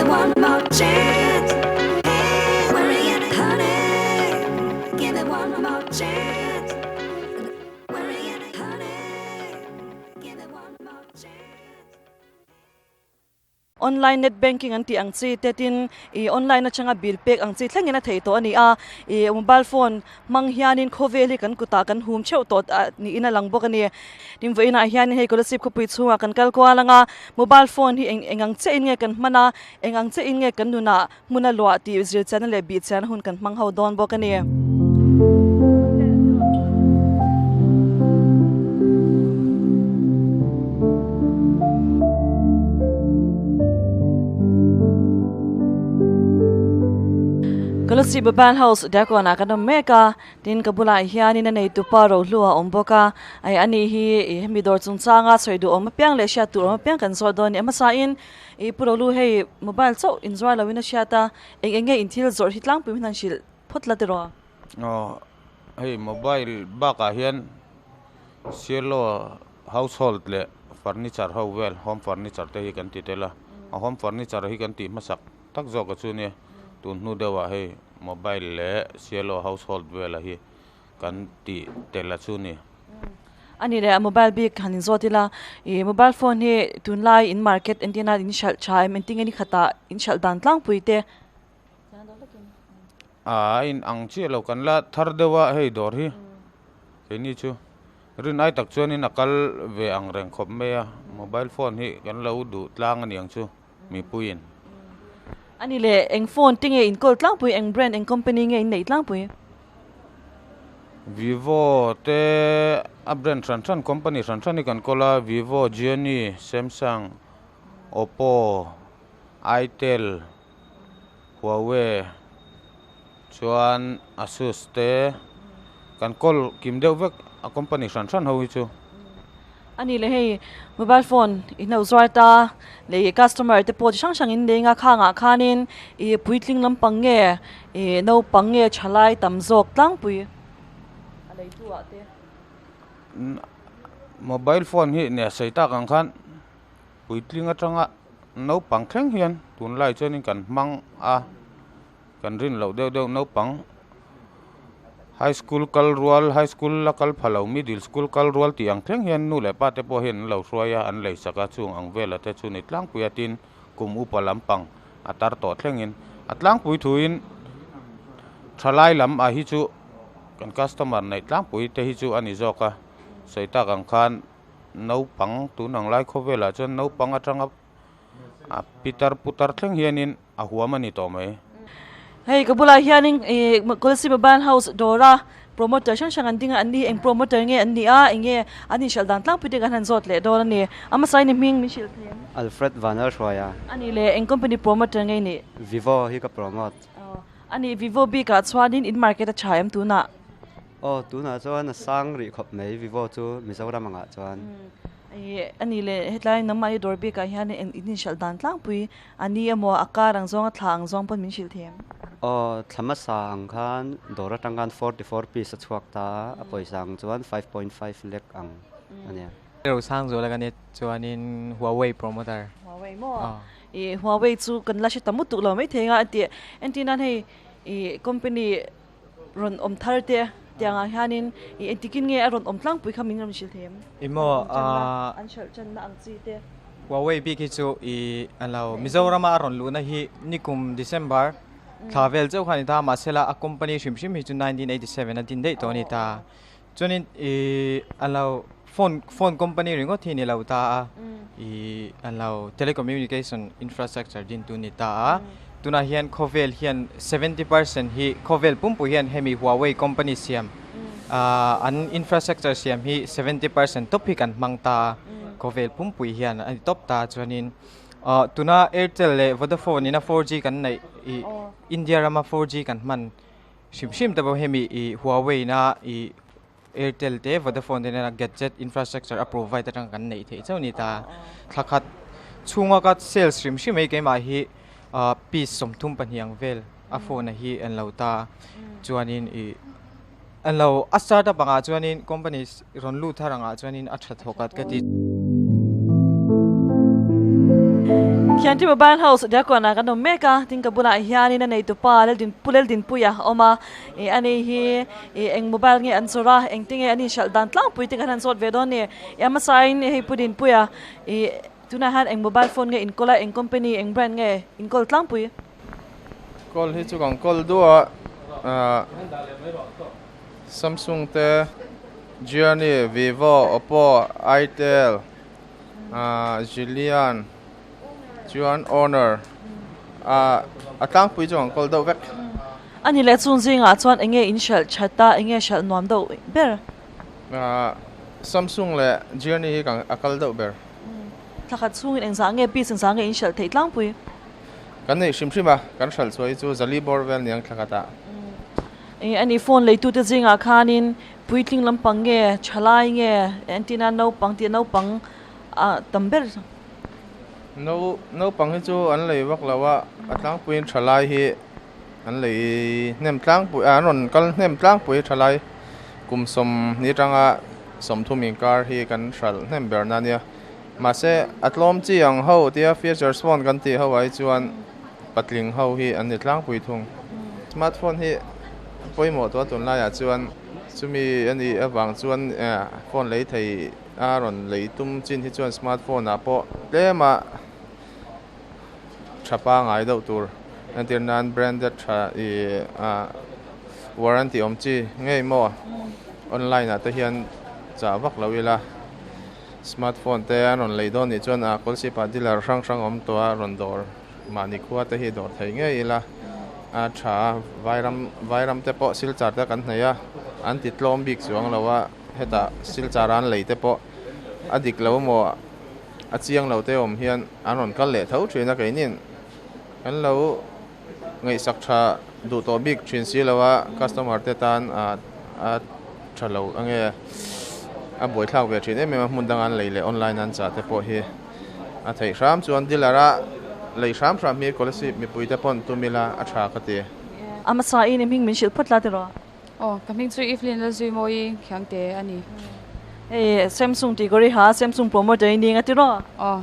one more chance. Hey, worrying, honey, give it one more chance. Worrying, honey, give it one more chance. Online net banking an tih ang chi te tin ih online atanga bill pek ang chi thlengin a theih tawh a ni a, ih mobile phone hmang hianin khawvel hi kan kutah kan hum theuh tawh niin a lang bawk a ni. Tin vawiinah hianin hei Kolasib khawpui chhungah kan kal kual ang a, mobile phone hi eng eng ang chiahin nge kan hman a, eng ang chiahin nge kan nunah hmun a luah tih zir chianna leh bih chianna hun kan hmang ho dawn bawk a ni. Kolasib Mobile House Diakon ah kan awm mek a, tin ka bulah hianin a neitupa Rohlu a awm bawk a, ai ani hi ih hemi dawr chungchanga sawi duh awm apiang leh hriat tur awm apiang kan zawt dawn a ni. A hmasain I Pu Rolu hei mobile chauh inzuar loin a hriat a, eng eng nge in thil zawrh hi tlangpui min han hrilh phawt la tiraw? Aw, hei mobile bakah hian Cielo household leh furniture ho vel home furniture te hi kan ti tel a, a home furniture hi kan tih hmasak tak zawk a chu nia, tun hnu deuhah hei mobile leh Cielo household vela hi kan tih tel a chu ni. A ni leh mobile bik han inzawt ila, ih mobile phone hi tunlai in market entirna in hralh tha em engtin nge ni khatah in hralh dan tlangpui te. A in ang chiah lo kan la thar deuh a hei dawr hi keini chu rin ai tak chuanin a kal ve ang reng khawp mai a mobile phone hi kan lo duh tlang a niang chu mipuiin. A ni leh eng phone te nge in kawl tlangpui eng brand eng company nge in neih tlangpui? Vivo te a brand hran hran company hran hran hi kan kawl a Vivo, Gionee, Samsung, Oppo, Itel, Huawei chuan Asus te kan kawl kim deuh vek a company hran hran ho hi chu. A ni le hei mobile phone i hno zuar ta leh customer te pawh chi hrang hrang in nei anga khangah khanin ih puitling lampang nge ih naupang nge thalai tam zawk tlangpui a leitu ah te. Mobile phone hi nia sawi tak ang khan puitling atanga naupang thleng hian tunlai chuanin kan hmang a. Kan rin loh deuh deuh naupang high school kal rual high school la kal pha lo middle school kal rual tih ang thleng hian nu leh pa te pawh hian an lo hruai a an lei sak a chung ang vela te chu ni tlangpui a tin kum upa lampang a tar tawh thlengin a tlangpui thuin thalai lam ah hi chu kan customer neih tlangpui te hi chu a ni zawk a sawi tak ang khan naupang tun ang lai khawvelah chuan naupang atanga a pitar putar thleng hianin a huam a ni tawh mai. Hei ka bulah hianin ih Kolasib Mobile House dawra promoter hrang hrang an ding a, an ni eng promoter nge an nih a, eng nge an inhralh dan tlangpui te kan han zawt leh dawn a ni. A hmasa in i hming min hrilh thei em? Alfred Vanlalhruaia. A nih leh eng company promoter nge i nih? Vivo hi ka promote. Aw, a nih Vivo bikah chuanin in market a tha em tunah? Aw, tunah chuan a sang rih khawp mai Vivo chu Mizoram angah chuan. Ih, a nih leh hetlai nangmah hi dawr bikah hian in inhralh dan tlangpui a ni emaw a kar ang zawng a thla ang zawng pawn min hrilh thei em? Aw, thla hmasa ang khan dawr atang khan 44 piece a chhuak ta a, a pawisa ang chuan 5.5 lakh ang a nia. Rosang zuala ka nia chuanin Huawei promoter. Huawei maw? Ih, Huawei chu kan la hre ta mutuk lo maithei a, entir entir nan hei ih company Rawn awm thar te tiangah hianin i engtikin nge a rawn awm tlangpui kha min rawn hrilh thei em? I maw a An hralh channa ang chi te. Huawei bik hi chu i a lo Mizorama a rawn luhna hi nikum December thla vel chauh kha a ni ta mahsela a company hrim hrim hi chu 1987 a din daih tawh a ni ta. Chuanin i a lo phone phone company ringawt hi ni lo ta a i a lo telecommunication infrastructure din tu ni ta a tunah hian khawvel hian 70% hi khawvel pumpui hian hemi Huawei company siam ah an infrastructure siam hi 70% tawp hi kan hmang ta a khawvel pumpui hian a ni tawp ta chuanin ah tuna Airtel leh Vodafone ina 4G kan neih ih India rama 4G kan hman Hrim hrim te pawh hemi ih Huawei na ih Airtel te Vodafone te nena gadget infrastructure a provide atang kan neih theih chauh a ni ta. Thla khat chhunga ka sales hrim hrim hei keimah hi ah piece 32 ang vel a phone a hi an lo ta. Chuanin ih an lo a startup angah chuanin company rawn lut thar angah chuanin a tha thawk at ka ti. Thianti Mobile House Diakona kan awm mek a, tin ka bulah hianin a neitupa Laldin Pu Laldinpuia a awm a, ih ani hi ih eng mobile nge an zawrh a, engtin nge an inhralh dan tlangpui te kan han zawt ve dawn a ni. Ih a hmasain hei Pu Dinpuia ih tunah hian eng mobile phone nge inkawl a, eng company eng brand nge inkawl tlangpui? Kawl hi chu kan kawl duh a, ah Samsung te, Gionee, Vivo, Oppo, Itel, ah Zhilian chuan Honor ah a tlangpui chu kan kawl deuh vek. A ni leh chung zingah chuan eng nge in hralh that a, eng nge hralh nuam deuh ber? Ah Samsung leh Gionee hi kan a kal deuh ber. Thla khat chhungin engzah nge piece engzah nge in hralh theih tlangpui? Kan neih hrim hrim a, kan hralh chhuah hi chu zali bawr vel niang thla khatah. Eng a ni phone leitute zingah khanin puitling lampang nge thalai nge entina naupang tih naupang ah tam ber. No naupang hi chu an lei vak lo a, a tlangpuiin thalai hi an lei hnem tlangpui an rawn kal hnem tlangpui thalai kum sawmhnih atanga sawmthum inkar hi kan hralh hnem ber na nia. Mahse, a tlawm chi ang ho tia features phone kan tih ho ai chuan patling ho hi an ni tlangpui thung. Smartphone hi pawimawh tawh a tunlaiah chuan chumi a nih avang chuan phone lei thei a rawn lei tum chin hi chuan smartphone ah pawh tlema tha pangai deuh tur entir nan branded tha ih warranty awm chi ngei maw online ah te hian chah vak lo ila. Smartphone te an rawn lei dawn nih chuan a kawlsip ah dealer hrang hrang awm tawh a rawn dawr mahni khua te hi dawr thei ngei ila a tha a vairam vairam te pawh silchar te kan hnaih a an ti tlawm bik chuang lo a hetah silchar an lei te pawh a dik lo maw a chiang lo te awm hian an rawn kal leh tho thin a keinin kan lo ngaihsak tha duh tawh bik thin si lo a customer te tan a tha lo ange a buaithlak ve thin em em a hmun danga an lei leh online an chah te pawh hi a theih hram chuan dealer a lei hram hram hi Kolasib mipui te pawn tum ila a tha ka ti. A hmasa in i hming min hrilh phawt la tiraw? Aw ka hming chu Evelyn Lalzuimawi Khiangte a ni. Hei Samsung tih ka ri ha Samsung promoter i ning a tiraw? Aw.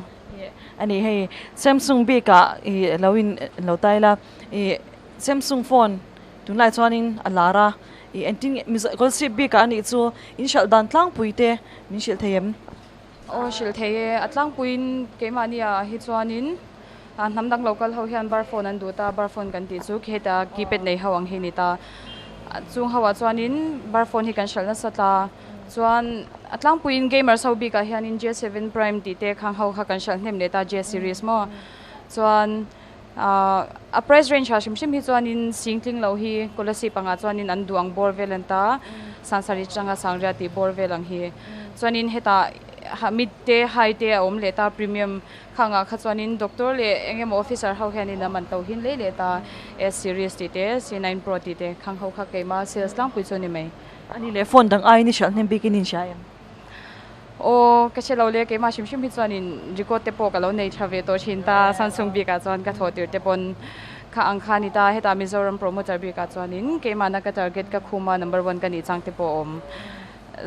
A ni hei Samsung bikah ih lo in lo tai la ih Samsung phone tunlai chuanin a lar a ih engtin nge mizo kawlsip bikah a nih chu in hralh dan tlangpui te min hrilh thei em? Aw hrilh thei e a tlangpuiin keimahni ah hi chuanin ah hnam dang lo kal ho hian bar phone an duh ta bar phone kan tih chu kheta keypad nei ho ang hi a ni ta chung ho ah chuanin bar phone hi kan hralh nasa ta. Chuan a tlangpuiin gamers ho bikah hianin J seven prime tih te khang ho kha kan hralh hnem leh ta J series maw. Chuan ahh a price range ah hrim hrim hi chuanin sing tling lo hi Kolasib angah chuanin an duh ang bawr vel an ta Sangsari changa Sangria tih bawr vel ang hi. Chuanin hetah mid te high te a awm leh ta premium khangah kha chuanin doctor leh eng emaw officer ho hianin a man to hin leh leh ta S series tih te C nine pro tih te khang ho kha keimah sales tlangpui chu a ni mai. A ni leh phone dang aiin i hralh hnem bikin i inhria em? Aw, ka hre lo le, keimah hrim hrim hi chuanin record te pawh ka lo nei tha ve tawh thin ta, Samsung bikah chuan ka thawh tir te pawn kha ang kha a ni ta, hetah Mizoram promoter bikah chuanin keimahna ka target ka khum a number one ka nih chang te pawh a awm.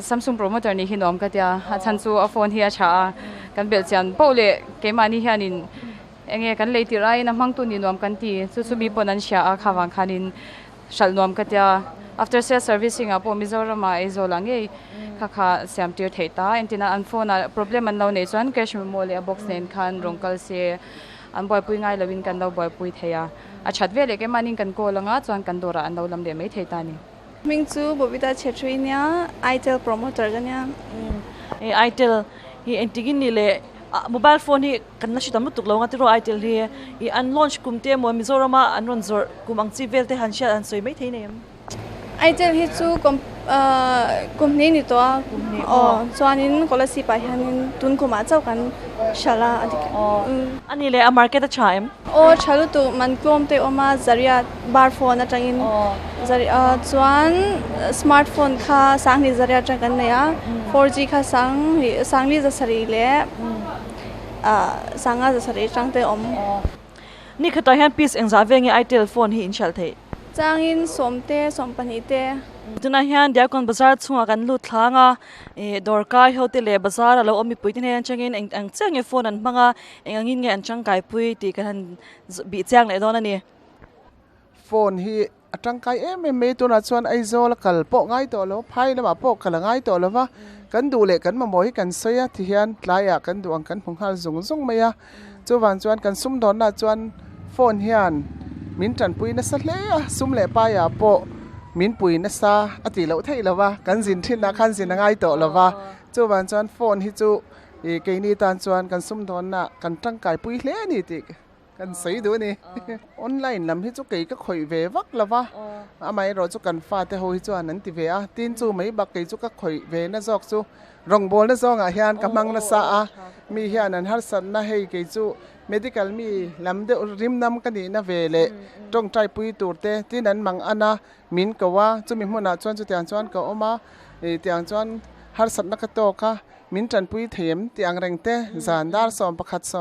Samsung promoter nih hi nuam ka tia, a chhan chu a phone hi a tha a, kan belh chian poh leh keimahni hianin eng nge kan lei tirh aiin a hmangtu nih nuam kan ti, chu chu mi pawn an hria a kha vang khanin Hralh nuam ka tia. After sales servicing ah pawh Mizoram ah Aizawl ah ngei kha kha siam tir theih ta. Entina an phone ah problem an lo neih chuan cash memo leh a box nen khan rawn kal se an buaipui ngai lo in kan lo buaipui thei a. A that veleh keimahni kan call anga chuan kan dawrah an lo lam leh mai thei ta a ni. Hming chu Bobita Chhetri nia, Itel promoter ka nia. Itel hi engtikin ni leh mobile phone hi Kan la hre tam lutuk lo nga tiraw Itel hi ih an launch kum te emaw Mizoram a an rawn zawrh kum ang chi vel te han hriat an sawi mai thei nei em? Itel hi chu kum kum hnih ni tawh a aw chuanin Kolasib ah hianin tun kumah chauh kan hralh a a dik A ni leh a market a tha em? Aw tha lutuk man tlawm te awm a Zariat bar phone atangin chuan smart phone kha Sanghnih Zariat atang kan nei a 4G kha Sanghnih Sanghnih Zasarih leh Sanga zasarih atang te awm. Ni khatah hian piece engzah ve nge Itel phone hi in hralh theih? Changin sawm te, sawm pahnih te. Tunah hian Diakon bazar chhungah kan lut thlang a, ih dawrkai ho te leh bazar a lo awm mipui te hnen atangin eng ang chiah nge phone an hmang a, eng angin nge an tangkai pui tih kan han bih chiang leh dawn a ni. Phone hi a tangkai em em mai tunah chuan Aizawl a kal pawh ngai tawh lo, phai lamah pawh kal a ngai tawh lo va, kan duh leh kan mamawh hi kan sawi a tihian tlaiah kan duh ang kan hmu nghal zung zung mai a, chuvang chuan kan sumdawnnaah chuan phone hian min tanpui nasa hle a, sum leh paiah pawh min pui nasa a tih loh theih lo va, kan zin thinah khan zin a ngai tawh lo va, chuvang chuan phone hi chu ih keini tan chuan kan sumdawnnaah kan tangkai pui hle a ni tih. Kan sawi duh a ni. Online lam hi chu kei ka khawih ve vak lo va, amaherawh chu kan fate ho hi chuan an ti ve a, tin chu mai bak kei chu ka khawih ve na zawk chu rawngbawlna zawngah hian ka hmang nasa a, mi hian an harsatna hei kei chu medical mi lam deuh rim nam ka nihna ve leh tawngtai pui tur te tin an mang an a, min ko a, chumi hmunah chuan chutiang chuan ka awm a, tiang chuan harsatna ka tawk a. Min tanpui thei em tih ang reng te, zan dar 11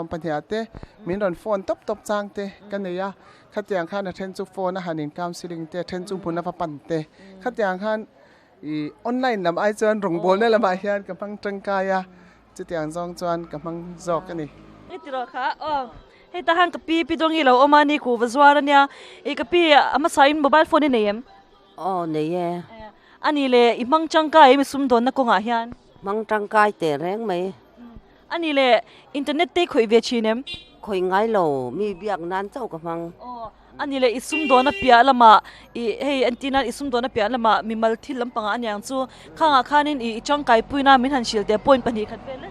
20 ah te min rawn phone tawp tawp chang te ka nei a, khatiang khan a then chu phone a han in counselling te, a then chu hmun a va pan te, khatiang khan ih online lam ai chuan rawngbawlna lamah hian ka hmang tangkai a, chutiang zawng chuan ka hmang zawk a ni. Hei ti rawh kha aw, hei ta han ka pi pi dawngi lo awm a ni ku va zuar a nia, ih ka pi a hmasa in mobile phone i nei em? Aw nei e. A ni le, i hmang tangkai em i sumdawnna kawngah hian? Hmang tangkai teh reng mai. A ni le, internet te i khawih ve thin em? Khawih ngai lo, mi biak nan chauh ka hmang. Aw, a ni le, i sumdawn a piah lamah i hei entir nan i sumdawn a piah lamah mimal thil lampangah a niang chu khangah khanin i tangkai puina min han hrilh teh point pahnih khat vel e.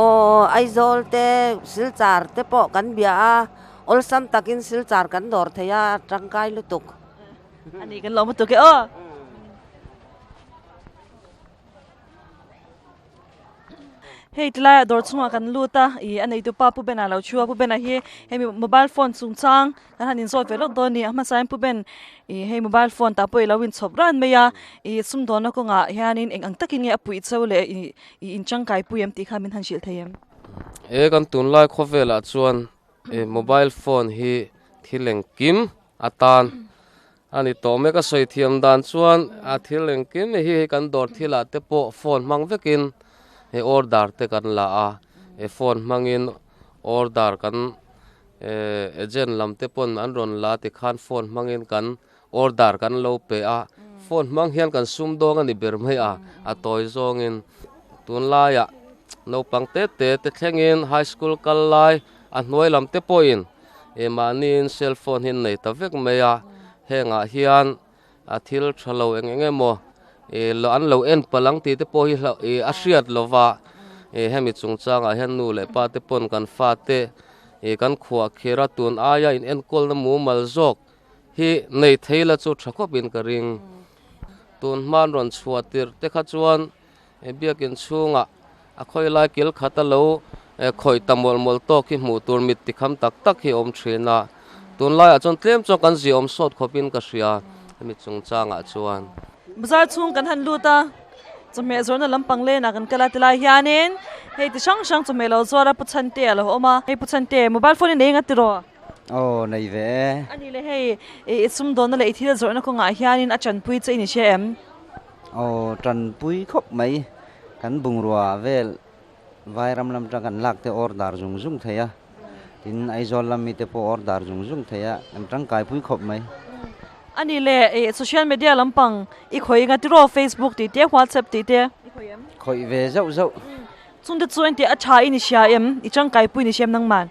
Aw, Aizawl te, Silchar te pawh kan bia a, awlsam takin Silchar kan dawr thei a, tangkai lutuk. A ni kan lo lutuk e aw. Hei tilaiah dawr chungah kan lut a ih a neitu pa Pu Bena lo thu a Pu Bena hi hemi mobile phone chungchang kan han inzawt ve lawk dawn a ni a hmasa in Pu Ben ih hei mobile phone tah pawh i lo inchhawp ran mai a ih sumdawnna kawngah hianin eng ang takin nge a puih cheu leh ih ih intangkai pui em tih kha min han hrilh thei em. He kan tunlai khawvelah chuan ih mobile phone hi thil engkim atan a ni tawh mek a sawi thiam dan chuan a thil engkim hi hei kan dawr thilah te pawh phone hmang vekin hei order te kan la a he phone hmangin order kan ehh agent lam te pawn an rawn la tikhan phone hmangin kan order kan lo pe a phone hmang hian kan sum dawng a ni ber mai a a tawi zawngin tunlaiah naupang te te te thlengin high school kal lai a hnuai lam te pawhin Ih mahniin cell phone hi an nei ta vek mai a, hengah hian a thil tha lo eng eng emaw ih an lo en palh ang tih te pawh hi hlauh ih a hriat lo va, ih hemi chungchangah hian nu leh pa te pawn kan fate ih kan khuah khir a tun aia in enkawlna mumal zawk hi nei thei la chu tha khawpin ka ring. Tun hman rawn chhuah tirh te kha chuan He biakin chhungah a khawi lai kil khat a lo khawih ta mawlh mawlh tawk hi hmuh tur mit tikham tak tak hi a awm thin a, tunlaiah chuan tlem chuan kan ziahawm sawt khawpin ka hria hemi chungchangah chuan. Bazar chhung kan han lut a, chawhmeh zawrhna lampang lenah kan kal a tilai hianin hei ti hrang hrang chawhmeh lo zuar a Pu Chhante a lo awm a, hei Pu Chhante mobile phone i nei eng a tiraw? Aw nei ve e. A ni le hei i sumdawnna leh i thil zawrhna kawngah hianin a tanpui che i ni hria em? Aw tanpui khawp mai, kan bungrua vel Vairam lam atang kan lak te order zung zung thei a, tin Aizawl lam mite pawh order zung zung thei a, kan tangkaipui khawp mai. A ni le, ih social media lampang i khawih eng a tiraw Facebook tih te WhatsApp tih te i khawih em? Khawih ve zauh zauh. Chungte chu engti a tha i ni hria em? I tangkaipui ni hria em nangman?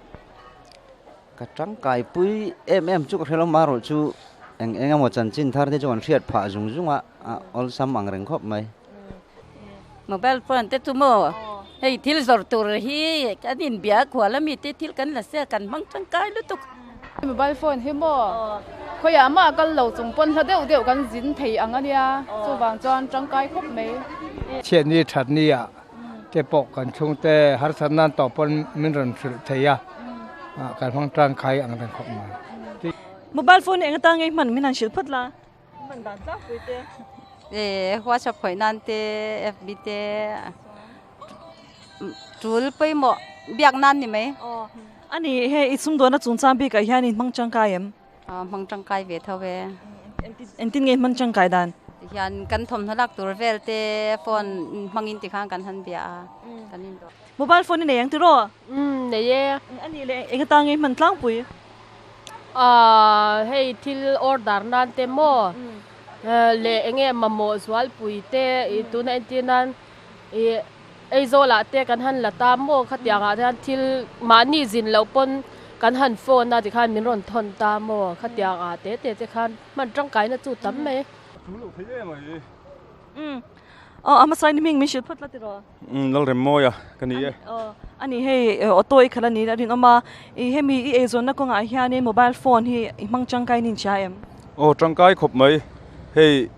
Ka tangkaipui em em chu ka hre lo marawh chu eng eng emaw chanchin thar te chu an hriat phah zung zung a, a awlsam ang reng khawp mai. Mobile phone te chu maw hei thil zawrh tur hi kan inbia a khual ami te thil kan la sia kan hmang tangkai lutuk. Mobile phone hi maw khawiah mah kal lo chung pawn hla deuh deuh kan zin thei ang a nia chuvang chuan tangkai khawp mai. Chhiatni thatni ah te pawh kan chhungte harsat nan tawh pawn min rawn hrilh thei a, kan hmang tangkai ang reng khawp mai. Mobile phone hi eng atan nge hman min han hrilh phawt la? Hman dan tlangpui te. WhatsApp khawih nan te, FB te, tul pawimawh biak nan ni mai. Aw, a ni hei i sumdawnna chungchang bikah hian in hmang tangkai em? Aw, hmang tangkai ve tho e. Engtin nge hman tangkai dan? Tihian kan thawmhnaw lak tur vel te phone hmangin tikhan kan han bia a, kan indawr. Mobile phone i nei ang tiraw? Umm nei e. A nih leh eng atan nge hman tlangpui? Aaa hei thil order nan te maw leh eng nge mamawh zualpui te ih tuna entir nan ih Aizawl ah te kan han la ta maw khatiang ah hian thil mahni zin loh pawn kan han phone a tikhan min rawn thawn ta maw khatiang ah te te te khan hman tangkai na chu tam mai. A tul loh thei em ai. Umm aw a hmasa in hming min hrilh phawt la tiraw. Umm Lalremmawi a ka ni e. Aw a ni hei auto i khalh a ni a rinawm a i hemi i eizawnna kawngah hianin mobile phone hi i hmang tangkai nin hria em? Aw tangkai khawp mai hei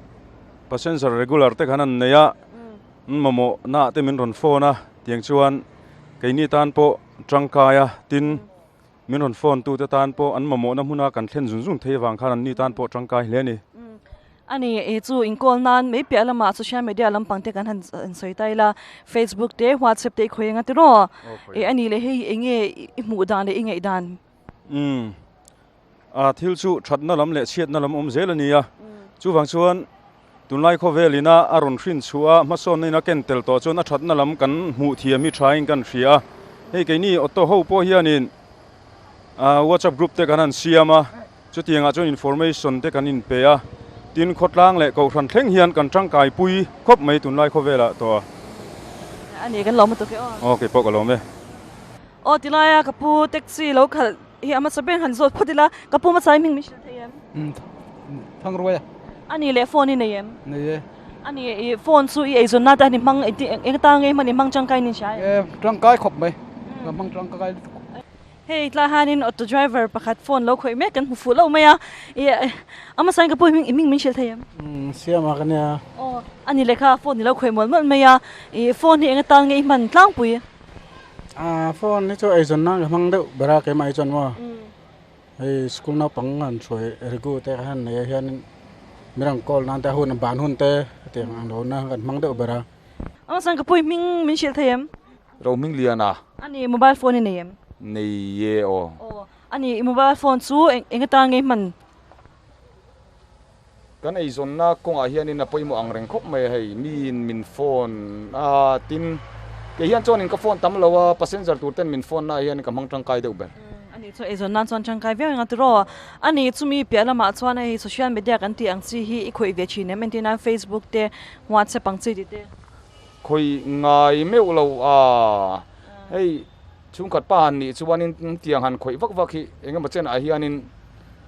passenger regular te khan an nei a. Mamawh na te min rawn phone a, tiang chuan keini tan pawh tangkai a, tin min rawn phone tu te tan pawh an mamawhna hmuna kan thlen zung zung thei avang khan anni tan pawh tangkai hle a ni. A ni, i chu inkawl nan mai piah lamah social media lampang te kan han sawi ta ila, Facebook te WhatsApp te i khawi anga tiraw? E a ni leh hei eng nge i hmuh dan leh i ngaih dan? Umm, a thil chu thatna lam leh chhiatna lam awm zel a ni a, chuvang chuan Tunlai khawvel ina a rawn hrin chhuah a, hmasawnna in a ken tel tawh chuan a thatna lam kan hmuh thiam hi thain kan hria a. Hei keini auto ho pawh hianin WhatsApp group te kan han siam a, chutiangah chuan information te kan inpe a, tin khawtlang leh kohhran thleng hian kan tangkai pui khawp mai tunlai khawvelah tawh a. A ni kan lawm lutuk e aw. Aw keipawh ka lawm e. Aw tilaia ka pu taxi lo khalh hi a hmasa ber han zawt phawt ila, ka pu hmasa hi hming min hrilh thei em? Umm Thangruai a. A ni leh phone i nei em? Nei e. A ni i phone chu i eizawn na te han i hmang eng atan nge hman i hmang tangkai nin hria em? E tangkai khawp mai, ka hmang tangkai lutuk. Hei tlai hianin auto driver pakhat phone lo khawih mek kan hmu fuh lo mai a, i a hmasa in ka pu hi hming min hrilh thei em? Umm Siama ka nia. Aw a ni leh kha phone i lo khawih mawlh mawlh mai a, i phone hi eng atan nge i hman tlangpui? Aaa phone hi chu eizawn nan ka hmang deuh ber a keimah hi chuan maw hei school naupang an hruai regu te khan nei ah hianin midang call nan te hun ban hun te hetiang ang lo na kan hmang deuh ber a. Aw chuan ka pui hming min hrilh thei em? Ro hming lian a. A ni mobile phone i nei em? Nei e aw. Aw a ni mobile phone chu eng atan nge i hman? Kan eizawnna kawngah hianin a pawimawh ang reng khawp mai a hei, miin min phone a tin kei hian chuanin ka phone tam lo a, passenger tur ten min phone na ah hianin ka hmang tangkai deuh ber. A nih chuan eizawn nan chuan tangkai viau eng a tiraw? A nih chumi piah lamah chuan hei social media kan tih ang chi hi i khawih ve thin em? Entir nan Facebook te, WhatsApp ang chi tih te. Khawih ngai meuh lo a, hei chhungkhat pa han nih chuanin tiang han khawih vak vak hi engemaw chenah hianin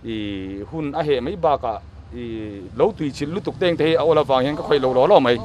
I hun a heh mai bakah i lo tui chilh lutuk teng te hi a awl avang hian ka khawih lo law law mai.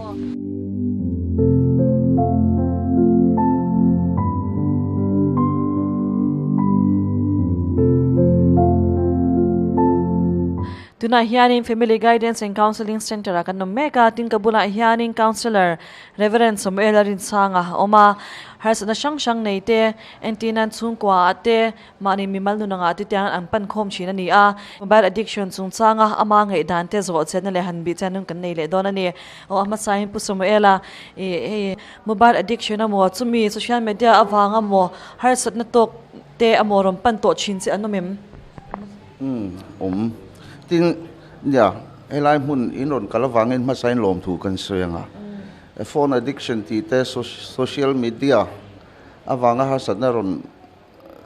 Tunah hianin Family Guidance and Counselling Centre ah kan awm mek a, tin ka bulah hianin Counsellor Reverend Samuel a Rinsanga a awm a, harsatna hrang hrang nei te, entirnan chhungkua ah te, Mahni mimal nun angah te tiang an pan khawm thin a ni a, mobile addiction chungchanga ama ngaihdan te zawh chetna leh han bih chian hun kan nei leh dawn a ni. Aw a hmasa in Pu Samuela i hei mobile addiction amaw chumi social media avanga maw harsatna tawk te amaw rawn pan tawh thin che an awm em? Umm awm. Tin, nia, helai hmun in rawn kal avangin hmasa in lawmthu kan sawi ang a. Phone addiction tih te social media avanga harsatna rawn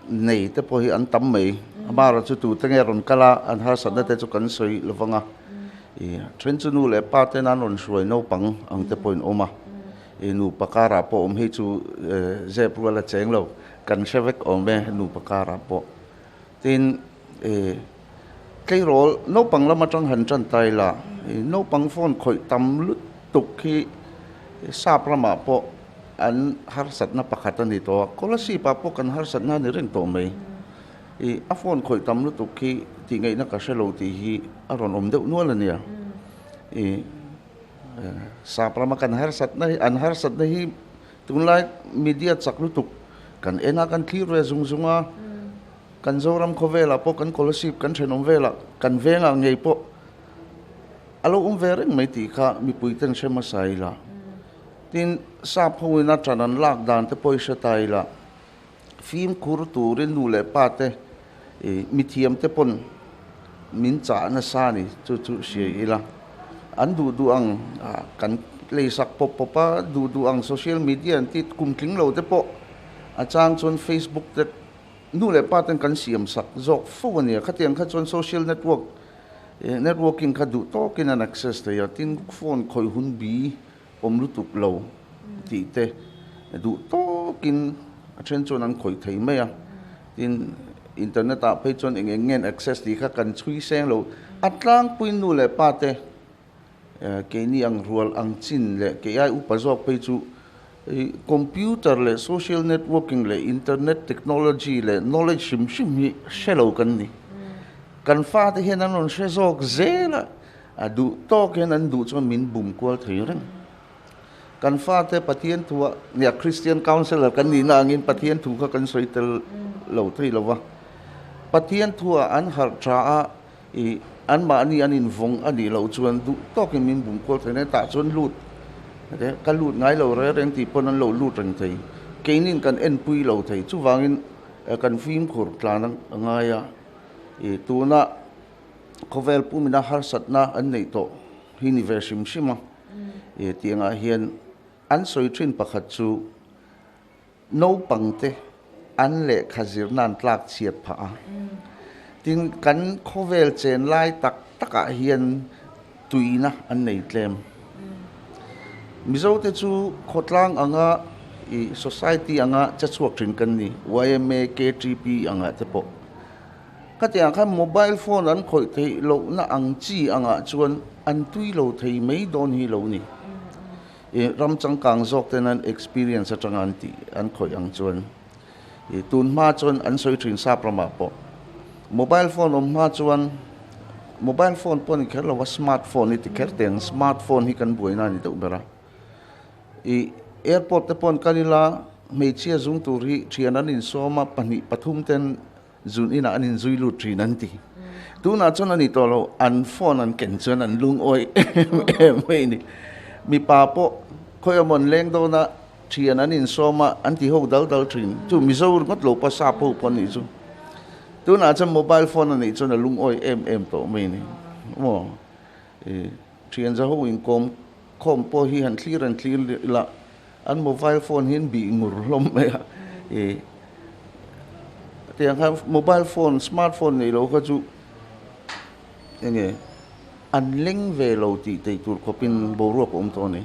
nei te pawh hi an tam mai. Amaherawh chu tute nge rawn kal a, an harsatna te chu kan sawi lo vang a. I then chu nu leh pa ten an rawn hruai naupang ang te pawhin awm a. I nupa karah pawh awm hei chu zep rual a cheng lo, kan hre vek awm e nupa karah pawh. Tin, i tleirawl naupang lam atang han tan ta ila, i naupang phone khawih tam lutuk hi sap ramah pawh an harsatna pakhat a ni tawh a, scholarship ah pawh kan harsatna a ni reng tawh mai. I a phone khawih tam lutuk hi tih ngaihna ka hre lo tih hi a rawn awm deuh nual a nia. I sap rama kan harsatna hi an harsatna hi tunlai media chak lutuk kan en a kan thlir ve zung zung a, kan Zoram khawvelah pawh kan scholarship kan thenawm velah kan vengah ngei pawh a lo awm ve reng mai tih kha mipui ten hre hmasa ila. Tin, sap hoin a ṭan an lak dan te pawh i hre ta ila, fimkhur turin nu leh pa te, mithiam te pawn min chah nasa a ni, chu chu hria ila. An duh duh ang kan leisak pawp pawp a, duh duh ang social media an tih kum tling lo te pawh a chang chuan Facebook te nu leh pa ten kan siam sak zawk fo a nia. Khatiang kha chuan social network networking kha duh tawkin an access thei a, tin phone khawih hun bi awm lutuk lo tih te duh tawkin a then chuan an khawih thei mai a, tin internet ah phei chuan eng eng nge an access tih kha kan chhui seng lo. A tlangpui nu leh pa te keini ang rual ang chin leh kei ai upa zawk phei chu computer leh social networking leh internet technology leh knowledge hrim hrim hi hre lo kan ni. Kan fate hian an rawn hre zawk zel a. A duh tawk hian an duh chuan min bum kual thei reng. Kan fate Pathian thua, nia Christian Counsellor kan nihna angin Pathian thu kha kan sawi tel lo thei lo va. Pathian thua an harh tha a, i anmahni an invawng a nih loh chuan duh tawkin min bum kual thei reng. Tah chuan lut, ka lut ngai lo reng reng tih pawn an lo lut reng thei. Keinin kan enpui lo thei. Chuvangin kan fimkhur tlan a ngai a, i tuna Khawvel pumina harsatna an neih tawh hi ni ve hrim hrim a, e tiangah hian an sawi thin pakhat chu naupangte an lehkha zirna an tlak chhiat phah a, tin kan khawvel chen lai tak takah hian tuina an nei tlem. Mizote chu khawtlang anga i society anga che chhuak thin kan ni, yma, KTP angah te pawh. Khatiang khan mobile phone an khawih theih lohna ang chi angah chuan an tui lo thei mai dawn hi lo ni. I ram changkang zawk ten an experience atanga an tih an khawih ang chuan i tun hma chuan an sawi thin sap ramah pawh mobile phone awm hma chuan mobile phone pawh ni kher lo a smart phone hi ti kher teh ang smart phone hi kan buaina a ni deuh ber a. I airport te pawh an kal ila hmeichhia zung tur hi thian an insawm a pahnih pathum ten Zun inah an inzui lut thin an ti. Tunah chuan a ni tawh lo, an phone an ken chuan an lungawi em em mai a ni. Mipa pawh khawi emaw an leng dawn a, thian an insawm a, an ti ho dal dal thin. Chu Mizo ringawt lo pawh sap ho pawh a nih chu. Tunah chuan mobile phone a nih chuan a lungawi em em tawh mai a ni. Maw? Thian za ho inkawm khawm pawh hi han thlir han thlir ila, an mobile phone hi an bih ngur hlawm mai a, ih tiang khan mobile phone smart phone neih loh kha chu enge an leng ve lo tih theih tur khawpin boruak a awm tawh a ni.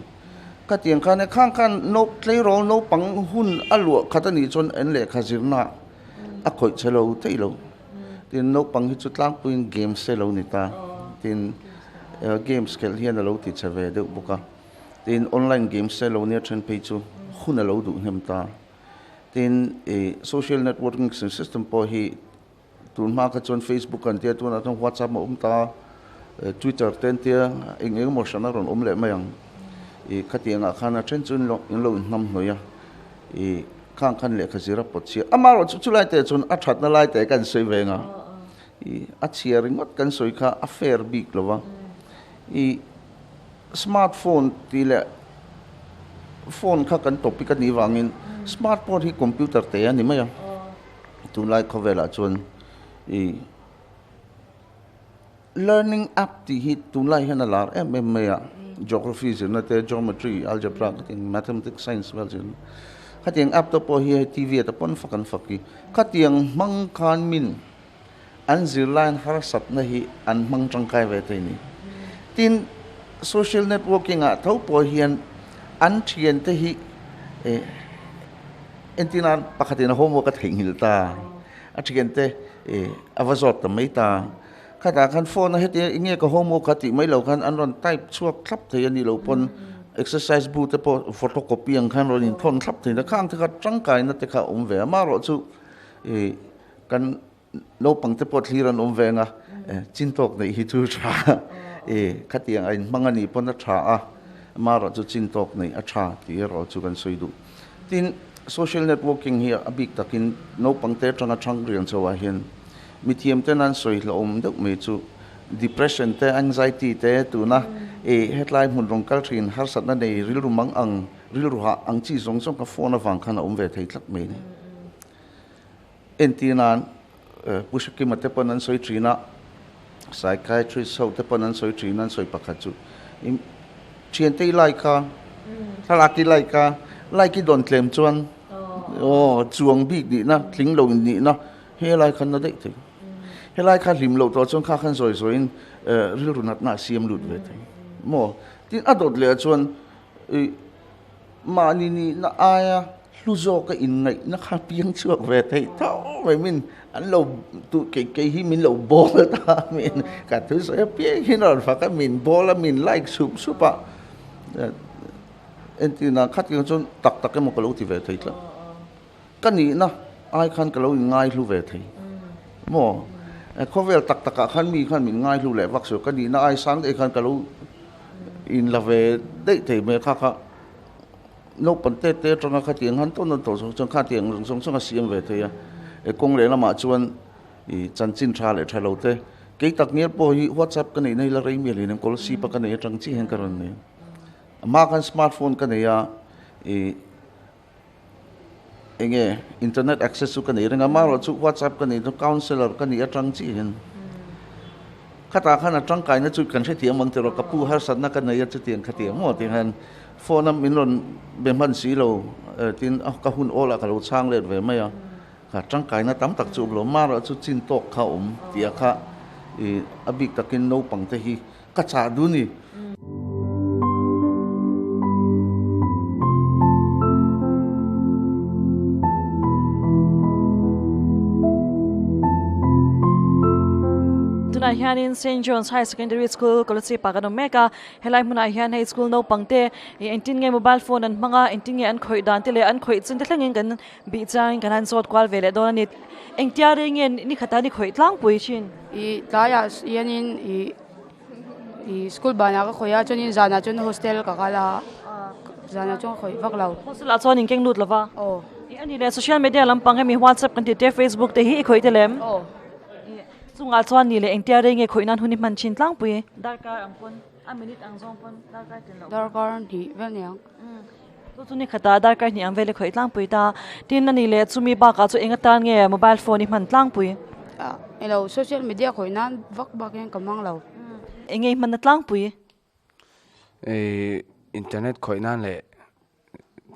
Ka tiang khan e khang khan no tleirawl naupang hun a luah khat a nih chuan an lehkha zirna a khawih che lo theih lo. Tin naupang hi chu tlangpuiin games te lo ni ta tin games khelh hian a lo ti che ve deuh bawk a. Tin, online games te lo nia then phei chu hun a lo duh hnem ta. Tin, ih social networking system pawh hi tun hma kha chuan Facebook an tia, tunah chuan WhatsApp a awm ta, Twitter te an tia, eng eng emaw hran a rawn awm leh mai ang. Ih khatiangah khan a then chu in lo in lo inhnam hnawih a, ih khang khan lehkha zir a pawt chhiah. Amaherawhchu chu chulai te chuan a thatna lai te kan sawi ve ang a, ih a chhia ringawt kan sawi kha a fair bik lo va, ih. Smart phone tih leh phone kha kan topic a nih vangin smart phone hi computer te a ni mai a, tunlai khawvelah chuan ih learning app tih hi tunlai hian a lar em em mai a, geography zirna te, geometry, algebra khatiang mathematics, science vel zirna khatiang app te pawh hi hei T_V ah te pawn fak an fak hi khatiang hmang khan min an zirlaiin harsatna hi an hmang tangkai ve thei ni. Tin, social networking ah tho pawh hian an thiante hi eh entirnan pakhatin a homework a theihnghilh ta, a thiante eh a va zawt ta mai ta. Khatah khan phone a heti enge ka homework kha tih mai lo khan an rawn type chhuak thlap thei a nih loh pawn exercise bu te pawh photocopy ang khan rawn inthawn thlap thei na khang te kha tangkaina te kha a awm ve a, amaherawhchu eh Kan naupang te pawh thlir an awm ve ang a, chin tawk neih hi chu tha e, khatiang a inhmang a nih pawn a tha a, amaherawh chu chin tawk neih a tha tih erawh chu kan sawi duh. Tin, social networking hi a bik takin naupang te atanga thang riang chho ah hian mithiam ten an sawi hlauhawm deuh mai chu depression te, anxiety te tuna e hetlai hmun rawn kal thin harsatna nei rilru mang ang, rilru hah ang chi zawng zawng kha phone avang khan a awm ve thei tlat mai a ni. Entir nan Pu Hrekima te pawn an sawi thin a, Psychiatrist ho te pawn an sawi thin an sawi pakhat chu i thiante i like a, thlalak i like a, like i dawn tlem chuan aw chuang bik nihna tling lo nihna helai khan na daih thei. Helai kha hlim loh tawh chuan kha khan zawi zawiin rilru natna a siam lut ve thei maw? Tin a dawt leh ah chuan i mahni nihna aia hlu zawka inngaihna kha piang chhuak ve theih tho mai min an lo tu kei kei hi min lo bawl ta min ka thusawi apiang hi a rawn fak a min bawl a min like sup sup a entirna khatin chuan tak tak emaw ka lo ti ve thei tlat. Ka nihna ai khan ka lo inngaihlu ve thei maw? Khawvel tak takah khan mi khan min ngaihlu leh vak suh, ka nihna ai sang daih khan ka lo inla ve daih thei mai a, kha kha naupang te te atanga khatiang han tawn tawn tawh zawng chuan khatiang zawng zawng a siam ve thei a, kawng lehlamah chuan i chanchin tha leh tha lo te kei tak ngial pawh hi WhatsApp ka neihna hi la rei mial in enkawl sip a ka neih atang chiah hian ka rawn nei a, amah khan smartphone ka nei a i. Enge internet access chu ka nei reng a, amaherawh chu WhatsApp ka nei chu counsellor ka nih atang chiah hian khatah khan a tangkaina chu kan hrethiam ang tiraw ka pu harsatna ka nei a chutiang khatiang maw tih hian phone a min rawn be hman si lo tin ka hun awl ah ka lo chhang let ve mai a, kha tangkaina tam tak chu awm lo amaherawh chu chin tawk kha a awm tih a kha ih a bik takin naupang te hi ka chah duh a ni. Tunah hianin Saint John's High Secondary School Kolosip ah kan awm mek a, helai hmunah hian hei school naupang te ih engtin nge mobile phone an hmang a, engtin nge an khawih dan te leh an khawih chin te thlengin kan bih changin kan han zawt kual ve leh dawn a ni. Engtia rei nge ni khata ni khawih tlangpui thin? Ih tlaiah hianin ih Ih school banah ka khawih a chuanin zanah chuan hostel ka kal a zanah chuan ka khawih vak lo. Hostel ah chuan in keng lut lova? Aw. Ih ani leh social media lampang hemi WhatsApp kan tih te Facebook te hi i khawih te lem? Aw. Ih chungah chuan ni leh engtia rei nge khawih nan hun i hman thin tlangpui? Darkar ang pawn a minute ang zawng pawn darkar tin loh. Darkar hnih vel niang. Chu chu ni khatah darkar hnih ang vel i khawih tlangpui ta. Tin ani leh chumi bakah chu eng atan nge mobile phone i hman tlangpui? Ah ilo social media khawih nan vak bak hian ka hmang lo. Eng nge i hmanna tlangpui? Ih internet khawih nan leh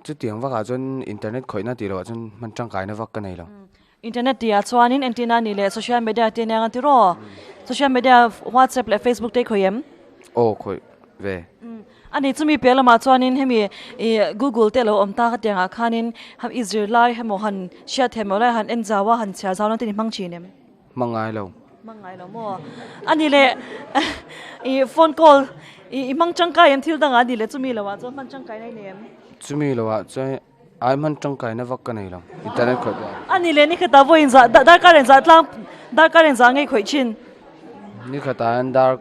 chutiang vakah chuan internet khawihna tih loh ah chuan hman tangkaina vak ka nei lo. Internet tih ah chuanin entirna a nih leh social media te ania ang tiraw? Social media WhatsApp leh Facebook te i khawih em? Aw khawih ve. Ani chumi piah lamah chuanin hemi ih Google te a lo awm ta ka tiangah khanin i zirlai hemaw han hriat hemaw lai han en zau a han chhiar zau nan te ni hmang thin em? Hmang ngai lo. Hmang ngai lo maw? Ani leh ih phone call ih i hmang tangkai em thil dangah ani leh chumi loah chuan hman tangkai na i nei em? Chumi loah chuan Ai hman tangkaina vak ka nei lo, internet khawih pawh. A ni le, ni khatah vawi inzah, darkar inzah tlang, darkar inzah ngei khawih thin. Ni khatah hian dar,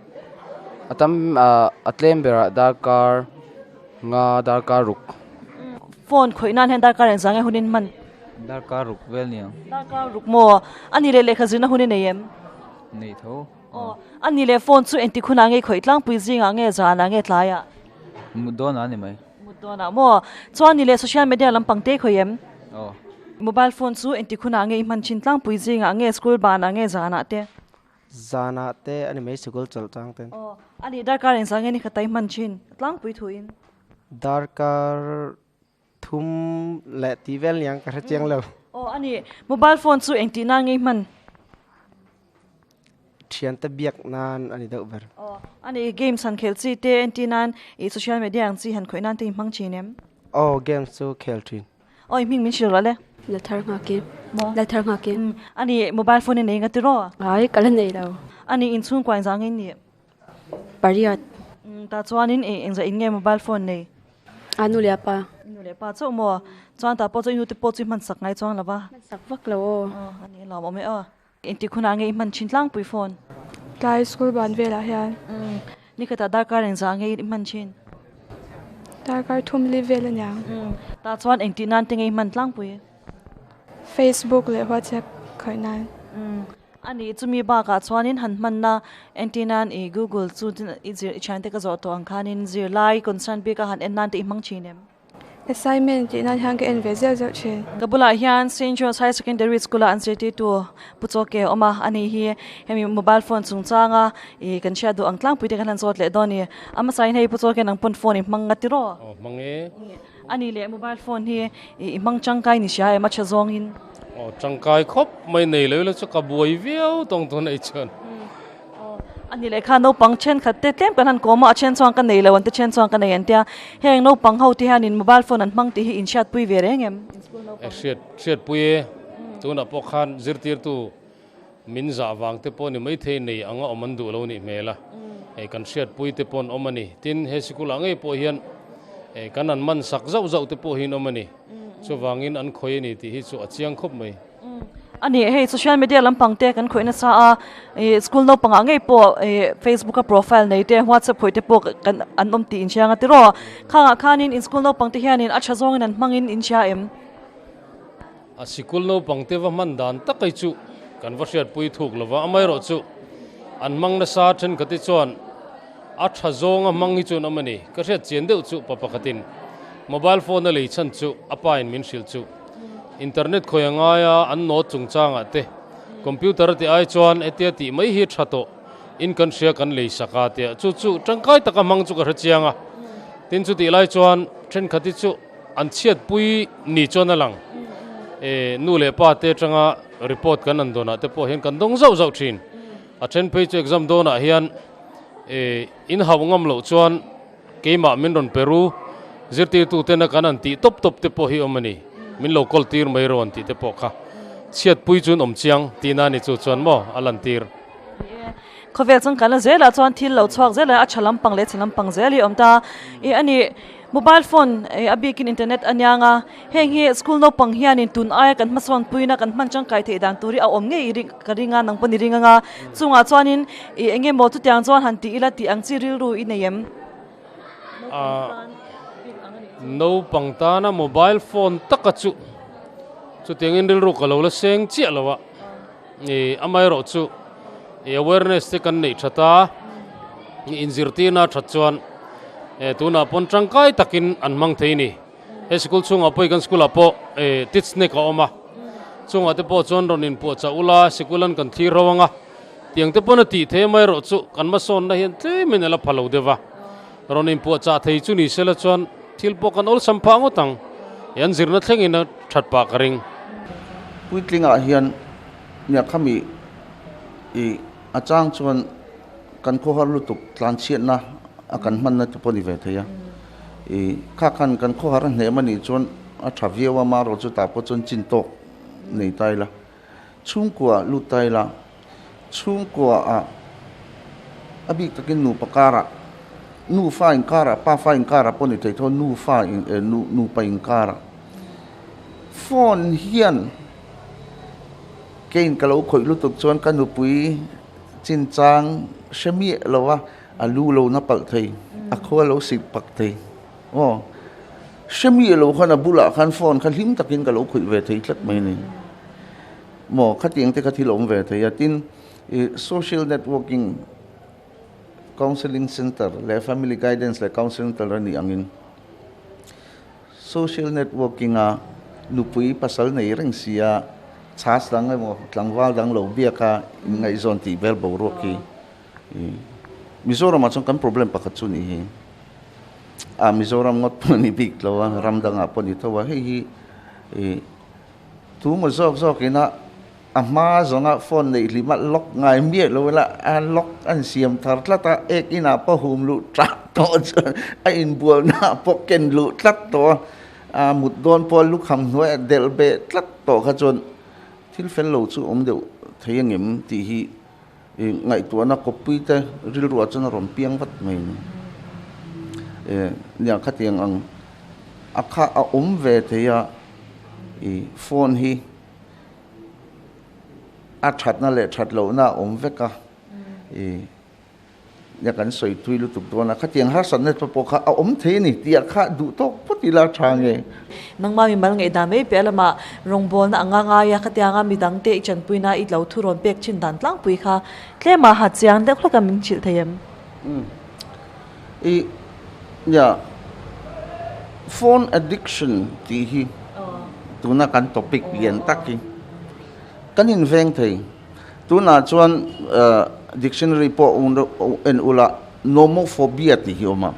a tam a tlem berah darkar nga, darkar ruk. Phone khawih nan hian darkar inzah ngei hunin hman. Darkar ruk vel ni ang. Darkar ruk maw? A ni le, lehkha zirna hun i nei em? Nei tho. Aw, a ni le, phone chu engtik hunah ngei khawih tlangpui zingah nge zanah nge tlaiah? Mut dawnah a ni mai. Mut dawnah maw? Chuan ni leh social media lampang te khawi em? Aw. Mobile phone chu engtik hunah nge i hman thin tlangpui zingah nge school banah nge zanah te? Zanah te a ni mai sikul chawlh chang ten. Aw. A nih darkar engzah nge ni khat a i hman thin tlangpui thuin? Darkar thum leh tih vel niang ka hre chiang lo. Aw a nih mobile phone chu engtih nan nge i hman? Thiante biak nan a ni deuh ber. Aw, a ni games han khel chi te entir nan ih social media ang chi han khawih nan te i hmang thin em? Aw, games chu khel thin. Aw, i hming min hrilh rawh le. Lathar nghak i. Maw? Lathar nghak i. Umm, a ni mobile phone i nei nga tiraw? Ai, ka la nei lo. A ni inchhungkua engzah nge i nih? Pariat. Umm, tah chuanin ih engzah in nge mobile phone nei? A nu leh a pa. Nu leh pa chauh maw? Chuan tah pawh chu i nute pawh chu i hman sak ngai chuang lo va. Hman sak vak lo aw. Aw, a ni lawm awm e aw. Engtik hunah nge i hman thin tlangpui phone? Tlai school ban velah hian. Umm, nikhatah darkar engzah nge i hman thin? Darkar thum li vel aniang. Umm, tah chuan engtih nan te nge i hman tlangpui? Facebook leh WhatsApp khawih nan. Umm, a nih chumi bakah chuanin han hmanna entir nan i Google chu i zir i thiante ka zawh tawh ang khanin zirlai concern bika han en nan te i hmang thin em? Assignment tih nan hian ka en ve zeuh zeuh thin. Ka bulah hian Saint John's High Secondary School a an zirtirtu Pu Chawke a awm a, ani hi hemi mobile phone chungchanga ih kan hriat duh ang tlangpui te kan han zawt leh dawn a ni. A hmasa in hei Pu Chawke nang pawn phone i hmang nga tiraw? Aw hmang e. Ani leh mobile phone hi i hmang tangkai ni sia em a tha zawngin? Aw tangkai khawp mai nei lo ila chu ka buai viau tawng dawn aih chuan. Ani leh kha naupang thenkhat te tlem kan han kawm a, a then chuan ka nei lo an ti then chuan ka nei an tia. Heng naupang ho te hianin mobile phone an hmang tih hi inhriatpui ve reng em? Hriat hriatpui e, tunah pawh khan zirtirtu min zah vang te pawh ni maithei nei anga awm an duh lo nih hmel a, hei kan hriatpui te pawh an awm a ni. Tin, he sikulah ngei pawh hian kan an man sak zauh zauh te pawh hi an awm a ni. Chuvangin an khawi a ni tih hi chu a chiang khawp mai. A ni, hei social media lampang te kan khawih nasa a, ih school naupangah ngei pawh ih Facebook a profile nei te WhatsApp khawih te pawh kan an awm tih inhriang a tiraw. Khangah khanin in school naupang te hianin a tha zawngin an hmangin inhria em? A sikul naupang te va hman dan tak hi chu kan va hriatpui thuk lova, amaherawhchu an hmang nasa thenkhat hi chuan a tha zawnga hmang hi chu an awm a ni. Ka hriat chian deuh chu pa pakhatin mobile phone a lei chhan chu a pa in min hrilh chu internet khawi a ngai a, an note chungchangah te computer a tih ai chuan hetia tih mai hi tha tawh in kan hria kan lei sak a tia chu chu tangkai taka hmang chu ka hre chiang a. Tin chutih lai chuan thenkhat hi chu An chhiatpui ni chuan a lang. E, nu leh pa te atanga report kan han dawnah te pawh hian kan dawng zauh zauh thin. A then phei chu exam dawnah hian e, in hauh ngam loh chuan keimah min rawn pe ru, zirtirtu tena kan han tih tawp tawp te pawh hi awm a ni. Min lo kawl tir mai rawh an tih te pawh kha. Chhiatpui chu an awm chiang tihna a ni chu chuan maw a lantir. Khawvel changkanna zelah chuan thil lo chhuak zel a, a tha lampang leh chhe lampang zel hi a awm ta. Ih a ni, mobile phone ih a bikin internet a niang a, heng hi school naupang hianin tun aia kan hmasawn puina kan hman tangkai theih dan tur hi a awm ngei i ring ka ring a, nang pawh ni ring ang a. Chungah chuanin ih eng emaw chutiang chuan han tih ila tih ang chi rilru i nei em? Ah, naupang tana mobile phone taka chu chutiangin rilru ka lo la seng chiah lo a. Ih amaherawh chu ih awareness te kan neih that a, ih inzirtirna that chuan eh tunah pawn tangkai takin an hmang thei a ni. He sikul chhungah pawh hi kan school ah pawh eh teach nek a awm a, chungah te pawh chuan rawn inpuahchah ula sikul an kan thlir ho ang a, tiang te pawn a tih thei amaherawh chu kan hmasawnna hian tlemin a la pha lo deuh a, rawn inpuahchah thei chu ni sela chuan thil pawh kan awlsam phah ngawt ang, ih an zirna thlengin a that pah ka ring. Puitlingah hian nia khami ih a chang chuan kan khawhar lutuk tlanchhiatna a kan hmanna te pawh a ni ve thei a, ih kha khan kan khawhar a hnem a nih chuan a tha viau a, marawh chu tah pawh chuan chin tawk nei ta ila, chhungkua lut ta ila, chhungkua ah a bik takin nupa karah nufa inkarah pafa inkarah pawh a ni thei tho nufa in eh nupa inkarah. Phone hian kein ka lo khawih lutuk chuan ka nupui chinchang hre miah lo a, a lu lo na palh thei, a khua lo sik pak thei. Aw, hre miah lo khan a bulah khan phone kha hlim takin ka lo khawih ve thei tlat mai a ni. Maw, khatiang te kha thil a awm ve thei a, tin ih social networking counselling centre leh family guidance leh counselling centre a nih angin, Social networking a nupui pasal nei reng si a, chhas dang emaw tlangval dang lo biak a inngaihzawn tih vel boruak hi Mizoramah chuan kan problem pakhat chu nih hi. A Mizoram ngawt pawh a ni bik lo a, ram dangah pawh a ni tho a, hei hi tu maw zawk zawk ina A hma zawnga phone neih hlim a lock ngai miah lo ila a lock an siam thar tlat a, ek inah pawh hum luh tlat tawh chuan a inbualna pawh ken luh tlat tawh a, a mut dawn pawh a lukham hnuaiah delh beh tlat tawh kha chuan thil fel lo chu awm deuh thei angem tih hi ngaihtuahna kawppui te rilruah chuan a rawn piang vat mai a ni. Nia khatiang ang a kha a awm ve thei a ih phone hi. A thatna leh that lohna a awm vek a, i nia kan sawi thui lutuk dawn a, khatiang harsatna te pawh kha a awm thei a ni tih ah kha duh tawk phawt ila a tha nge. Nangmah mi mal ngaihdan mai piah lamah rawngbawlna anga ngai a, khatianga midang te i chanpuina i lo thu rawn pek thin dan tlangpui kha tlema ha chiang deuh hlek a min hrilh thei em? I nia. Phone addiction tih hi tuna kan topic lian tak hi kan inveng thei. Tunah chuan dictionary pawh en ula nomophobia tih hi a awm a.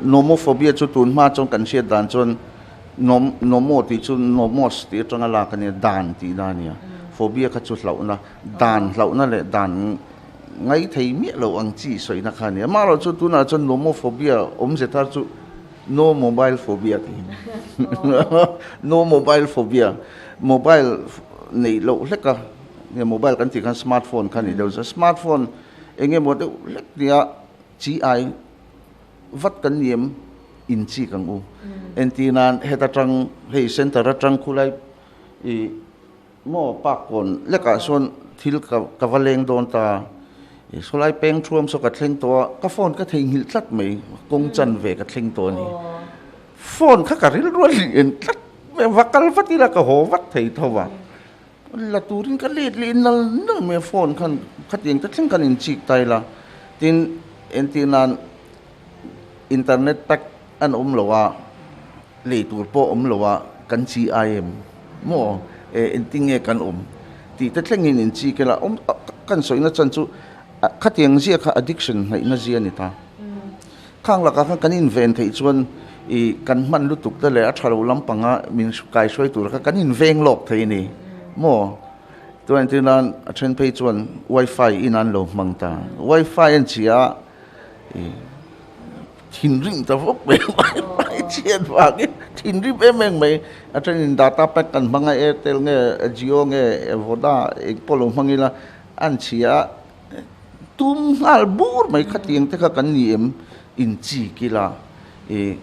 Nomophobia chu tun hma chuan kan hriat dan chuan nom nomo tih chu nomos tih atanga lak a nia, dan tihna a nia. Phobia kha chu hlauhna, dan hlauhna leh dan ngai thei miah lo ang chi sawina kha a nia. Amaherawh chu tunah chuan nomophobia awmze thar chu no mobile phobia tih hi no mobile phobia, mobile neih loh hlek a, mobile kan tih khan smartphone kha a ni deuh chuan smartphone eng emaw deuh hlek nia chi ai vat kan ni em in chik ang u. Entir nan heta tang hei center atang khulai ih maw park kawn lekah sawn thil ka ka va leng dawn ta ih sawlai peng thuam saw ka thleng tawh a ka phone ka theihnghilh tlat mai kawng chan ve ka thleng tawh a ni. Phone kha ka rilru a lian tlat mai a va kal vat ila ka haw vat thei tho va. La turin ka let leh nal nal mai a phone khan khatiang te thleng khan inchik ta ila tin entir nan internet pack an awm lo a lei tur pawh awm lo a kan chi ai em maw e engtin nge kan awm tih te thlengin inchik ila awm kan sawina chan chu khatiang zia kha addiction hnaihna zia a ni ta. Khang lakah khan kan inven theih chuan ih kan hman lutuk te leh a tha lo lampanga min kai hruai tur kha kan inveng lawk thei a ni maw? Chuan entir nan a then phei chuan wifi in an lo hmang ta, wifi an chhia a ih thinrim ta vawk mai wifi chhiat vangin thinrim em em mai, a thenin data pack kan hmang a Airtel nge Jio nge Voda engpawh lo hmang ila an chhia a. Tum nghal bur mai khatiang te kha kan ni em inchi kila i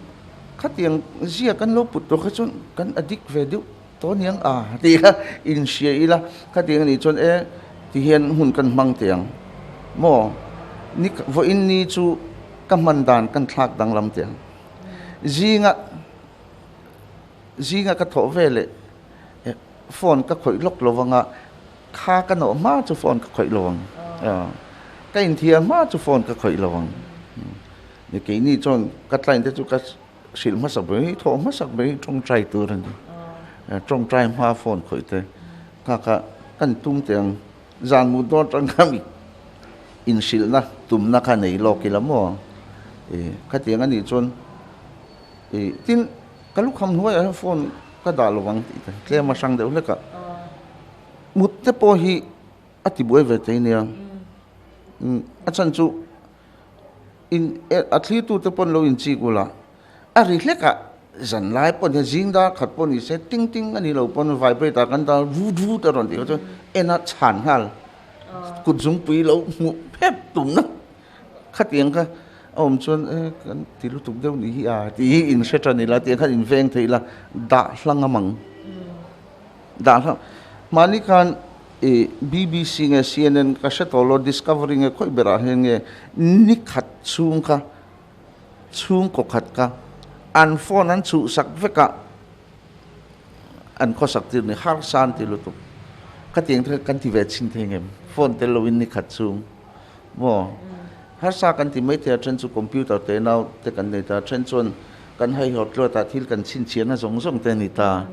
khatiang zia kan lo put tawh kha chuan kan addict ve deuh tawh aniang a tih kha inhria ila khatiang anih chuan e ti hian hun kan hmang teh ang maw ni vawiin ni chu ka hman dan kan thlak danglam teh ang zinga zinga ka thawh veleh phone ka khawih lawk lo vanga. Kha ka nawh hma chu phone ka khawih lo ang. Ka inthiar hma chu phone ka khawih lo ang. Ni keini chuan ka client te chu ka hrilh hmasak ber hi thawh hmasak ber hi tawngtai tur a ni. Tawngtai hma phone khawih te kha kha kan tum teh ang. Zan mut dawn atang kha mi inhrilhna tumna kha nei lawk ila maw? Khatiang a nih chuan tin ka lukham hnuaiah hian phone ka dah lo ang tih te tlem a hrang deuh hlek a. Mut te pawh hi a ti buai ve thei nia. A chhan chu in a thlir tu te pawn lo inchik ula a ri hlek a zan lai pawh nia zing dar khat pawh ni se ting ting a ni lo pawn vibrate ah kan dar vut vut a rawn tih kha chuan en a chhan nghal kut zungpui lo hmuh phep tumna khatiang kha a awm chuan e kan ti lutuk deuh ni hi a tih hi in hre tan ila tiang khan in veng thei ila dah hlang a mang. Dah hlauh. Mahni khan i BBC nge CNN ka hre tawh lo, Discovery nge khawi berah hian nge ni khat chhung kha chhungkaw khat kha an phone an chhuhsak vek a, an khawsak tir ni harsa an ti lutuk. Khatiang te kha kan ti ve chhin thei ngem? Phone tel loin ni khat chhung maw? Harsa kan ti mai thei a, then chu computer te nau te kan nei ta, then chuan kan haihawt luat ah thil kan chhinchhiahna zawng zawng te a ni ta.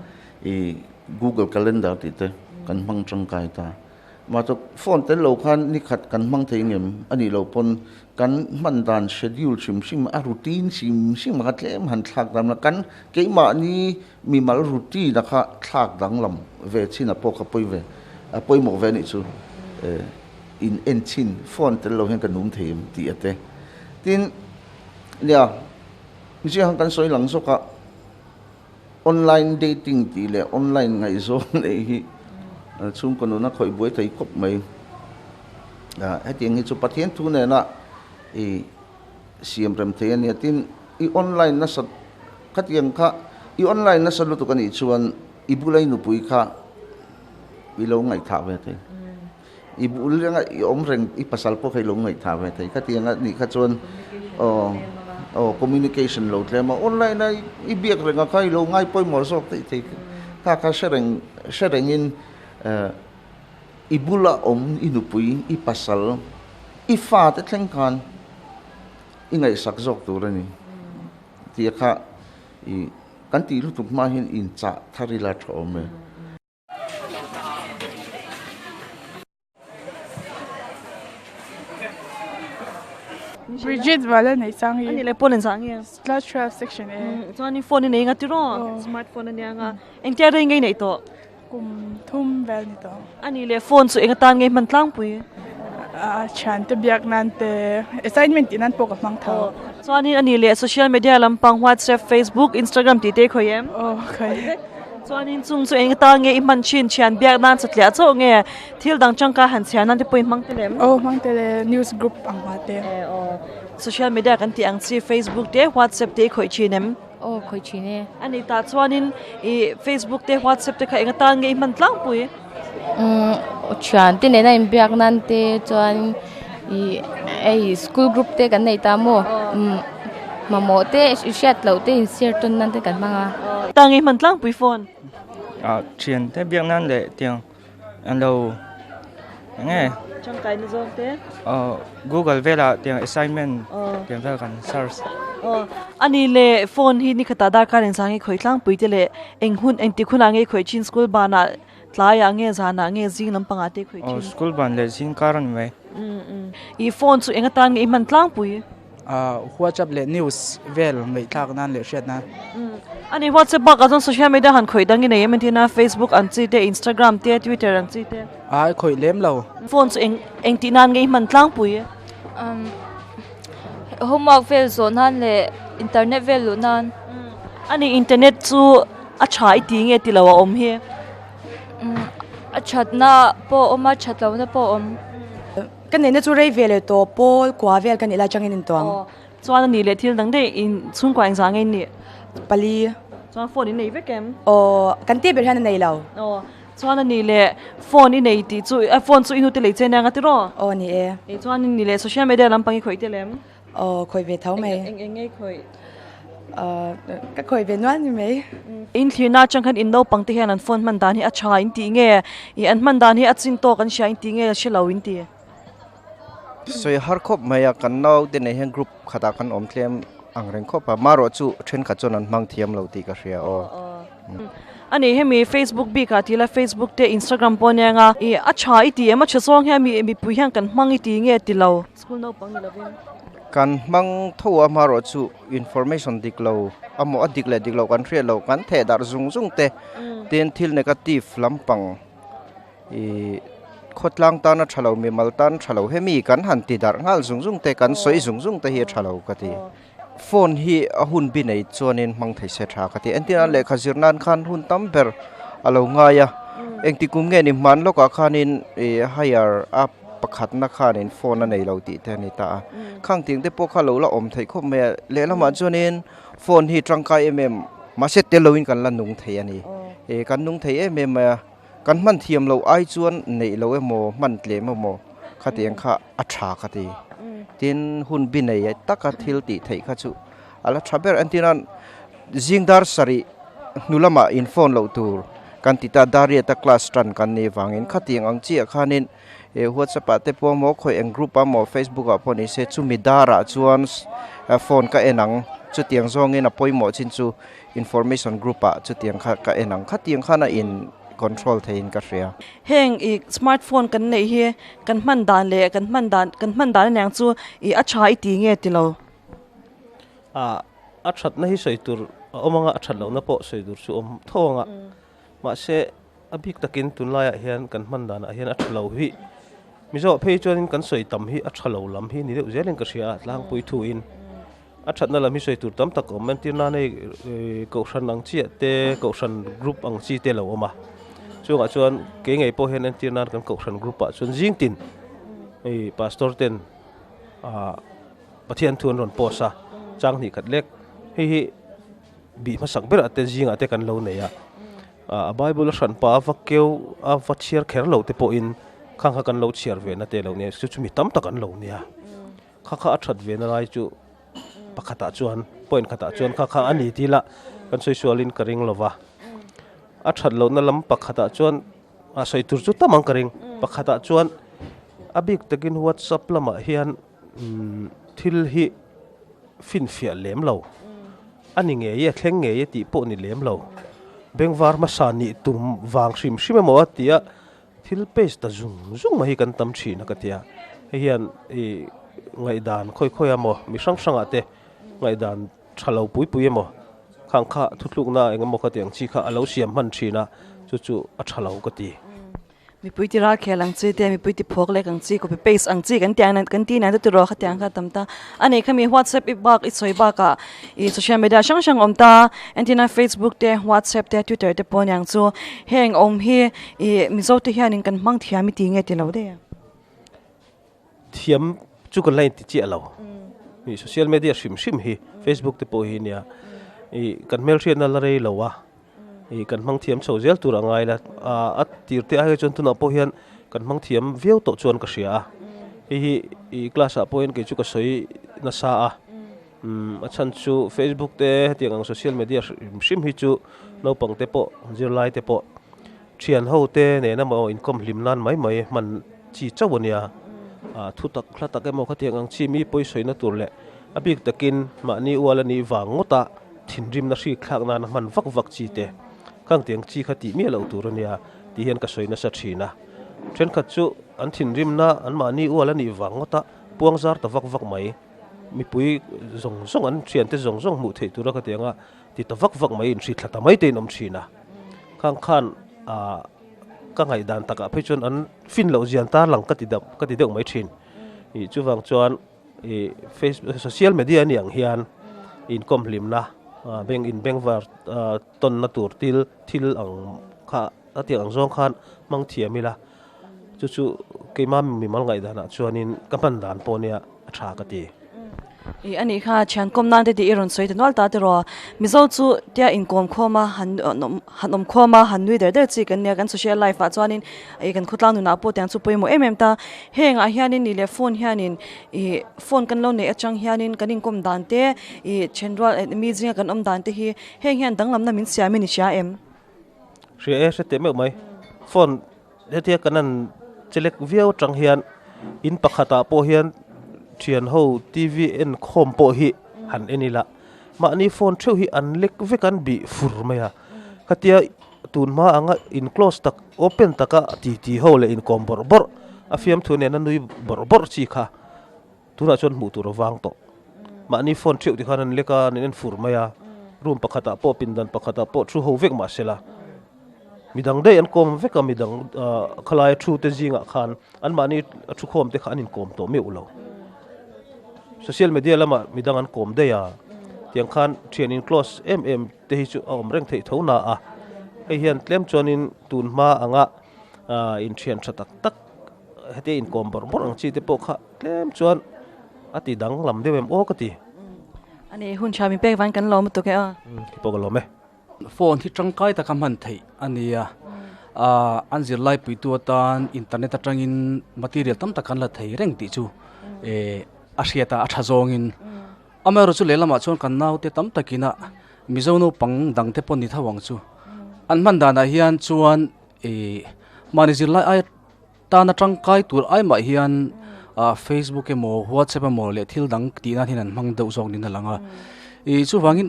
I Google Calendar tih te kan hmang tangkai ta. Mah chu phone tel lo khan ni khat kan hmang thei ngem a nih loh pawn kan hman dan schedule hrim hrim a routine hrim hrim kha tlem han thlak dang la kan keimahni mimal routine a kha thlak danglam ve chin a pawh kha pawi ve a pawimawh ve a nih chu in en chin phone tel lo hian ka nung thei em tih a te. Tin, nia ziah han kan sawi lang zawk a. Online dating tih leh online ngaihzawn neih hi chhungkaw nuna khawih buai thei khawp mai. Hetiang hi chu Pathian thu nena i siam rem thei a nia. Tin, i online nasa khatiang kha i online nasa lutuk a nih chuan i bula i nupui kha i lo ngaihthah ve thei. I bul anga i awm reng i pasal pawh kha i lo ngaihthah ve thei. Khatiang a nih kha chuan aw aw communication lo tlem a, online a i biak reng a kha i lo ngai pawimawh zawk daih thei. Kha kha hre reng hre rengin i bula awm i nupui i pasal i fate thleng khan i ngaihsak zawk tur a ni tih kha. I kan tih lutuk hma hian inchah thar ila tha awm e. Bridget vala nei chang hi. Ani le pawn chang hi. Class 12 section A. Chuan in phone i nei nga tiraw? Smartphone ania nga. Engtia rei ngei nei tawh? Kum thum vel ni tawh. Ani le phone chu eng atan ngei hman tlangpui? A thiante biak nan te assignment tih nan pawh ka hmang tho. Chuanin ani le social media lampang WhatsApp, Facebook, Instagram tih te khawi em? Aw khawi. Chuanin chung chu eng atan nge i hman thin thian biak nan satliah chauh nge thil dang tangkai han chhiar nan te pawh i hmang tel em? Aw hmang tel e, news group ang hma te. Social media kan tih ang chi Facebook te WhatsApp te i khawih thin em? Aw khawih thin e. A ni tah chuanin ih Facebook te WhatsApp te kha eng atan nge i hman tlangpui? Umm thian te nena inbiak nan te chuan ih hei school group te kan nei ta maw umm mamawh te i hriat loh te in share tawn nan te kan hmang a. Tah nge i hman tlangpui phone? Ah thian te biak nan leh tiang an lo eng nge? Tangkaina zawng te? Aw Google velah tiang assignment tiang vel kan search. Aw ani le phone hi nikhatah darkar engzah nge khawih tlangpui te leh eng hun engtik hunah nge khawih thin school banah tlaiah nge zanah nge zing lampangah te khawih thin? Aw school ban leh zing kar a ni mai. I phone chu eng atan nge i hman tlangpui? WhatsApp leh news vel ngaihthlak nan leh hriat nan. Ani WhatsApp bakah chuan social media han khawih dang i nei em entir a Facebook ang chi te Instagram te Twitter ang chi te. Ai khawih lem lo. Phone chu eng eng tih nan nge i hman tlangpui? Um homework vel zawh nan leh internet vel luh nan. Ani internet chu a tha i ti nge ti lo a awm hi? Um a thatna pawh a awm a that lohna pawh a awm. Ka neihna chu rei ve leh tawh pawl kua vel ka nih lai changin in tuang. Aw, chuan a nih leh thil dang daih in chhungkua engzah nge in nih? Pali. Chuan phone in nei vek em? Aw, kan tih ber hian a nei lo. Aw, chuan a nih leh phone i nei tih chu phone chu i hnute lei che ania nga tiraw? Aw ni e. E chuan i nih leh social media lampang i khawih tel em? Aw, khawih ve tho mai. Eng eng nge i khawih? Aw, ka khawih ve nual ni mai. In thlirna atang khan in naupang te hian an phone hman dan hi a tha in tih nge? Ih an hman dan hi a chin tawk an hria in tih nge hre lo in ti? Sawi har khawp mai a, kan naute nei hian group khatah kan awm tlem ang reng khawp a, marawh chu thenkhat chuan an hmang thiam lo tih ka hria aw. A ni hemi Facebook bik ah tih la Facebook te Instagram pawh ania nga ih a tha i ti em a tha zawng hian mi mipui hian kan hmang i ti nge ti lo school naupang ni lovin. Kan hmang tho a marawh chu information dik lo a maw a dik leh dik lo kan hriat loh kan theh darh zung zung te tin thil negative lampang ih khawtlang tana tha lo mimal tan tha lo hemi kan han ti darh nghal zung zung te kan sawi zung zung te hi a tha lo ka ti. Phone hi a hun bi nei chuanin hmang thei se tha ka ti. Entirah lehkha zir nan khan hun tam ber a lo ngai a, engti kum nge ni hman lawkah khanin ih higher a pakhatna khanin phone a nei lo tih te a ni ta a. Khang tiang te pawh kha lo la awm theih khawp mai a, lehlamah chuanin phone hi tangkai em em mahse tel loin kan la nung thei a ni. Ih kan nung thei em em mai a, kan hman thiam loh ai chuan neih loh emaw hman tlem emaw khatiang kha a tha ka ti. Tin, hun bi nei taka thil tih theih kha chu a la tha ber. Entirna zing dar sarih hnu lamah in phone loh tur kan ti ta, Dariata class tan kan nih vangin khatiang ang chiah khanin WhatsApp ah te pawh maw khawi eng group ah maw Facebook ah pawh ni se chumi darah chuan phone ka en ang chutiang zawngin a pawimawh chin chu information group ah chutiang kha ka en ang khatiang khan a in control theiin ka hria. Heng i smart phone kan neih hi kan hman dan leh kan hman dan kan hman dan aniang chu i a tha i ti nge ti lo. A a thatna hi sawi tur a awm anga a that lohna pawh sawi tur chu awm tho anga mahse a bik takin tunlaiah hian kan hman danah hian a tha lo hi Mizo phei chuanin kan sawi tam hi a tha lo lam hi ni deuh zelin ka hria a tlangpui thuin A thatna lam hi sawi tur tam tak a awm. Entir nan hei kohhran ang chiah te, kohhran group ang chi te a lo awm a. Chungah chuan kei ngei pawh hian entir nan kan kohhran group ah chuan zing tin hei pastor ten ah Pathian thu an rawn post a, chang hnih khat lek. Hei hi bih hmasak berah te zingah te kan lo nei a. A Bible a hranpa a va keu a va chhiar kher lo te pawhin khang kha kan lo chhiar ve na te a lo nia, chu chu mi tam tak an lo nia. Kha kha a that ve na lai chu pakhatah chuan point khatah chuan kha kha a ni tih lah kan sawi sualin ka ring lova. A that lohna lam pakhatah chuan a sawi tur chu tam ang ka ring. Pakhatah chuan a bik takin WhatsApp lamah hian thil hi finfiah lem lo. A ni ngei e, thleng ngei e tih pawh ni lem lo. Bengvar hmasa nih tum vang hrim hrim emaw a tia thil paste ta zung zung mai hi kan tam thin a ka tia. Hei hian ih ngaihdan khawi khawi emaw mi hrang hrangah te ngaihdan tha lo pui pui emaw khang kha thuthlukna eng emaw ka tih ang chi kha a lo siam hman thin a, chu chu a tha lo ka ti. Mipui ti ral khel ang chi te, mipui ti phawk lek ang chi, copy paste ang chi kan tih ang kan tih nen te tiraw khatiang kha a tam ta. A nei khami WhatsApp i bak i sawi bakah ih social media hrang hrang a awm ta, entirna Facebook te, WhatsApp te, Twitter te pawh aniang chu heng awm hi ih Mizo te hianin kan hmang thiam i ti nge ti lo daih a. Thiam chu kan la inti chiah lo. Ih social media hrim hrim hi Facebook te pawh hi nia ih kan hmelhriatna la rei lo a ih kan hmang thiam chho zel tur a ngai la a tir te ai chuan tunah pawh hian kan hmang thiam viau tawh chuan ka hria a hei hi ih class ah pawh hian kei chu ka sawi nasa a umm a chhan chu Facebook te hetiang ang social media hrim hrim hi chu naupang te pawh zirlai te pawh Thian ho te nen emaw inkawm hlim nan mai mai hman chi chauh a nia. Thu tak hla tak emaw khatiang ang chi mi pawi sawina tur leh a bik takin mahni ual a nih vang ngawta thinrimna hrik thlak nana hman vak vak chi te khang tiang chi kha tih miah loh tur a nia tih hian ka sawi nasa thin a. Thenkhat chu an thinrimna an mahni ual a nih vang ngawta puang zar ta vak vak mai mipui zawng zawng an thiante zawng zawng hmuh theih tura khatiang a ti ta vak vak mai inhri thla ta mai te in awm thin a khang khan ah ka ngaihdan takah phei chuan an fin loh zian tar lang ka ti deuh ka ti deuh mai thin ih chuvang chuan ih facebook social media a nih ang hian inkawm hlimna ah beng in bengvar ah tawnna tur til thil ang kha a tih ang zawng khan hmang thiam ila chu chu keimah mimal ngaihdanah chuanin ka hman dan pawh nia a tha ka ti. Ih a nih kha thian kawm nan te tih i rawn sawi ta nual ta tiraw Mizo chu tia inkawm khawm a han han awm khawm a han nui der der chi kan nia kan social life ah chuanin ih kan khawtlang nunah pawh tiang chu pawimawh em em ta hengah hianin nih leh phone hianin ih phone kan lo neih atang hianin kan inkawm dan te ih thenrual mi zinga kan awm dan te hi heng hian danglamna min siam in i hria em? Hria e, hre teh meuh mai. Phone hetia kan han chelek viau atang hian in pakhatah pawh hian thian ho TV en khawm pawh hi han en ila mahni phone theuh hi an lek vek an bih fur mai a. Khatia tun hma anga in close tak open taka titi ho leh inkawm bawrh bawrh a fiamthu nena nui bawrh bawrh chi kha Tunah chuan hmuh tur a vang tawh. Mahni phone theuh tikhan an lek a, an en fur mai a. Room pakhatah pawh, pindan pakhatah pawh thu ho vek mah sela. Midang daih an kawm vek a, midang khalaia thu te zingah khan anmahni a thu khawm te kha an inkawm tawh meuh lo. Social media lamah midang an kawm daih a, tiang khan thian in close em em te hi chu a awm reng theih tho na a. Hei hian tlem chuanin tun hma anga inthian tha tak tak hetia inkawm bawrh bawrh ang chi te pawh kha tlem chuan a ti danglam deuh em aw ka ti. Ani hun tha min pek vang kan lawm lutuk e aw. Ki pawh ka lawm e. Phone hi tangkai taka hman theih a ni a, aah an zirlai puitu atan internet atangin material tam tak an la thei reng tih chu eh a hriat a, a tha zawngin. Amaherawhchu lehlamah chuan kan naute tam takin a Mizo naupang dangte pawh ni tho ang chu. An hman danah hian chuan ih mahni zirlai aia Tana tangkai tur ai mah hian ah Facebook emaw WhatsApp emaw leh thil dang tih nan hian an hmang deuh zawk niin a lang a. Ih chuvangin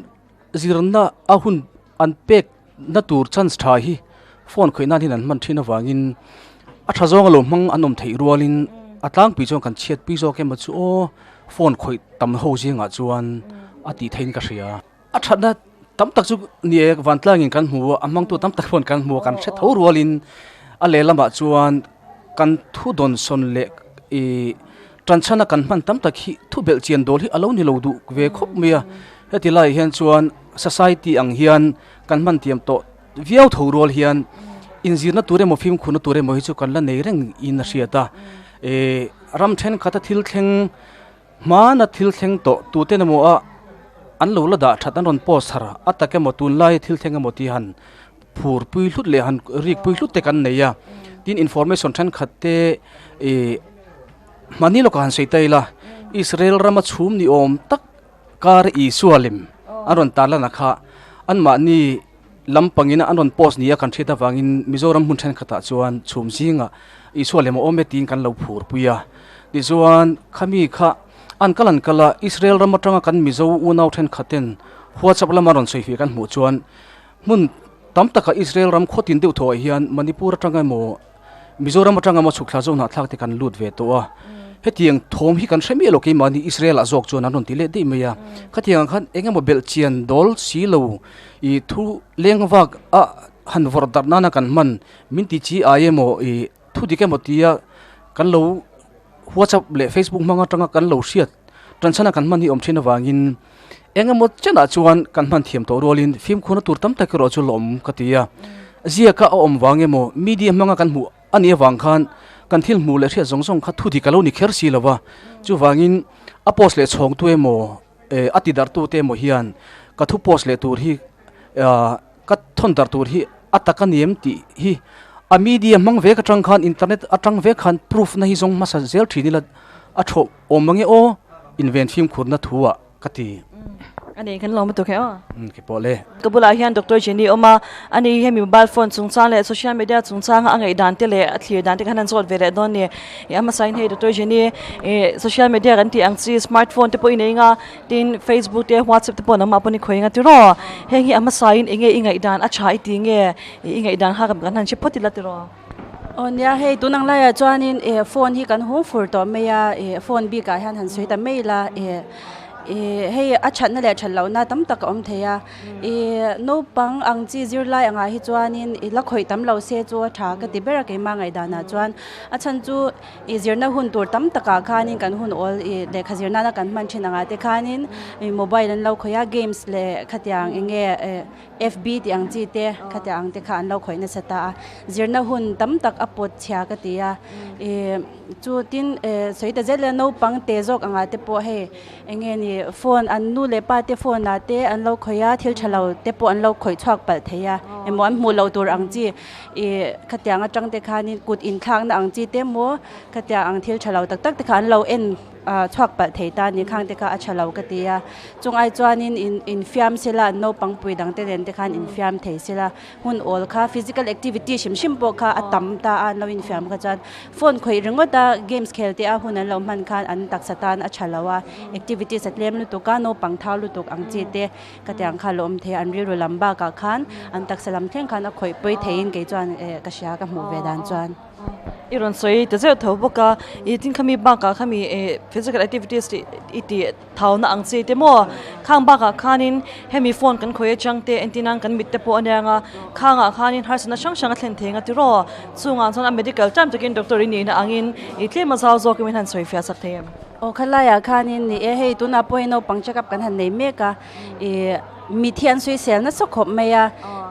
zirna a hun an pek na tur chance tha hi phone khawih nan hian an hman thin avangin a tha zawng a lo hmang an awm theih rualin a tlangpui chuan kan chhiatpui zawk emaw chu aw phone khawih tam ho zingah chuan a tih theihin ka hria. A thatna tam tak chu ni e, vantlangin kan hmu a, a hmangtu tam tak pawhin kan hmu a, kan hre tho rualin a lehlamah chuan kan thu dawnsawn leh ih tanchhana kan hman tam tak hi thu belh chian dawl hi a lo ni lo duh ve khawp mai a. Heti laiah hian chuan society ang hian kan hman tiam tawh viau tho rual hian inzirna tur emaw fimkhurna tur emaw hi chu kan la nei reng in a hriat a. Ih ram thenkhat a thil thleng Hmana thil thleng tawh tuten emaw a an lo la dah that an rawn post har a tak emaw tunlaia thil thleng emaw tih han phur pui hlut leh han rik pui hlut te kan nei a, tin information thenkhat te ih hmani lawkah han sawi ta ila Israel rama chhum ni awm tak kar Isua lem an rawn tarlan a kha anmahni lampangin an rawn post nia kan hriat avangin Mizoram hmun thenkhatah chuan chhum zingah Isua lem a awm e tiin kan lo phur pui a. Tichuan khami kha an kal an kal a, Israel ram atanga kan Mizo unau thenkhaten WhatsApp lama rawn sawi fiah kan hmuh chuan hmun tam taka Israel ram khawtin deuh thawhah hian Manipur atanga emaw Mizoram atanga emaw chhuk thla zawk hnahthlak te kan lut ve tawh a. Hetiang thawm hi kan hre miah lo keimahni Israel ah zawk chuan an rawn ti leh daih mai a. Khatiang ang khan eng emaw belh chian dawl si lo ih thu leng vak a han vawrh darh nana kan hman min ti chi ai emaw ih thu dik emaw tia kan lo WhatsApp leh Facebook hmang atanga kan lo hriat tan chhan a kan hman hi awm thin avangin eng emaw chenah chuan kan hman thiam tawh rualin fimkhurna tur tam tak erawh chu la awm ka ti a. Ziaka a awm vang emaw media hmanga kan hmuh a nih avang khan kan thil hmuh leh hriat zawng zawng kha thu dik a lo ni kher si lo va. Chuvangin a post leh chhawngtu emaw eh a ti darhtu te emaw hian ka thu post leh tur hi ah ka thawn darh tur hi a tak a ni em tih hi a media hmang vek atang khan internet atang vek khan proof na hi zawng hmasa zel thin ila a thawh awm mange aw inven fimkhurna thu ah ka ti. Ani kan lo matuk he aw. Umm ke pawh le. Ka bulah hian Doctor Jenny awm a, ani hemi mobile phone chungchang leh social media chungchanga a ngaihdan te leh a thlir dan te khan an zawt ve leh dawn a ni. Ih a hmasa in hei Doctor Jenny ih social media kan tih ang chi smartphone te pawh i nei anga tin Facebook te WhatsApp te pawh nangmah pawh i khawi anga tiraw. Heng hi a hmasa in enge i ngaihdan a tha i ti nge ih i ngaihdan kha kan han hre phawt ila tiraw. Aw nia hei tun ang laiah chuanin eh phone hi kan hung fur tawh mai a eh phone bikah hian han sawi ta mai ila eh ih hei a thatna leh that lohna tam tak a awm thei a ih naupang ang chi zirlai angah hi chuanin ih la khawih tam lo se chu a tha ka ti ber a keimah ngaihdanah chuan a chhan chu ih zirna hun tur tam takah khanin kan hun awl ih lehkha zir nana kan hman thin angah te khanin ih mobile an lo khawih a games leh khatiang eng nge eh. FB tih ang chi te khatiang ang te kha an lo khawih nasa ta a, zirna hun tam tak a pawt chhia ka ti a, ih chu tin eh sawi ta zel ila naupang te zawk angah te pawh hei eng nge ni phone an nu leh pa te phone ah te an lo khawih a thil tha lo te pawh an lo khawih chhuak palh thei a emaw an hmuh loh tur ang chi ih khatiang atang te khanin kut inthlakna ang chi te emaw khatiang ang thil tha lo tak tak te kha an lo en. chhuak palh thei ta ni khang te kha a tha lo ka ti a, chung ai chuanin in infiam sela an naupang pui dang te nen te khan infiam thei sela hun awl kha physical activity hrim hrim pawh kha a tam ta a an lo infiam kha chuan phone khawih ringawt a games khel te a hun an lo hman khan an taksa tan a tha lo a activities a tlem lutuk a naupang thau lutuk ang chi te ka tiang kha a lo awm thei a an rilru lam bakah khan an taksa lam thleng khan a khawih pawi theiin kei chuan eh ka hria ka hmuh ve dan chuan. I rawn sawi ta zeuh tho bawk a, ih tin khami bakah khami eh physical activities tih i tih thauna ang chi te maw khang bakah khanin hemi phone kan khawi atang te entir nan kan mit te pawh a nia ang a khangah khanin harsatna hrang hrang a thlen thei ang a tiraw chungah chuan a medical term takin doctor i nihna angin ih tlem a zau zawk in han sawi fiah sak thei em. Aw khalaiah khanin ni e hei tunah pawh hi naupang check up kan han nei mek a ih mit hi an sawisel nasa khawp mai a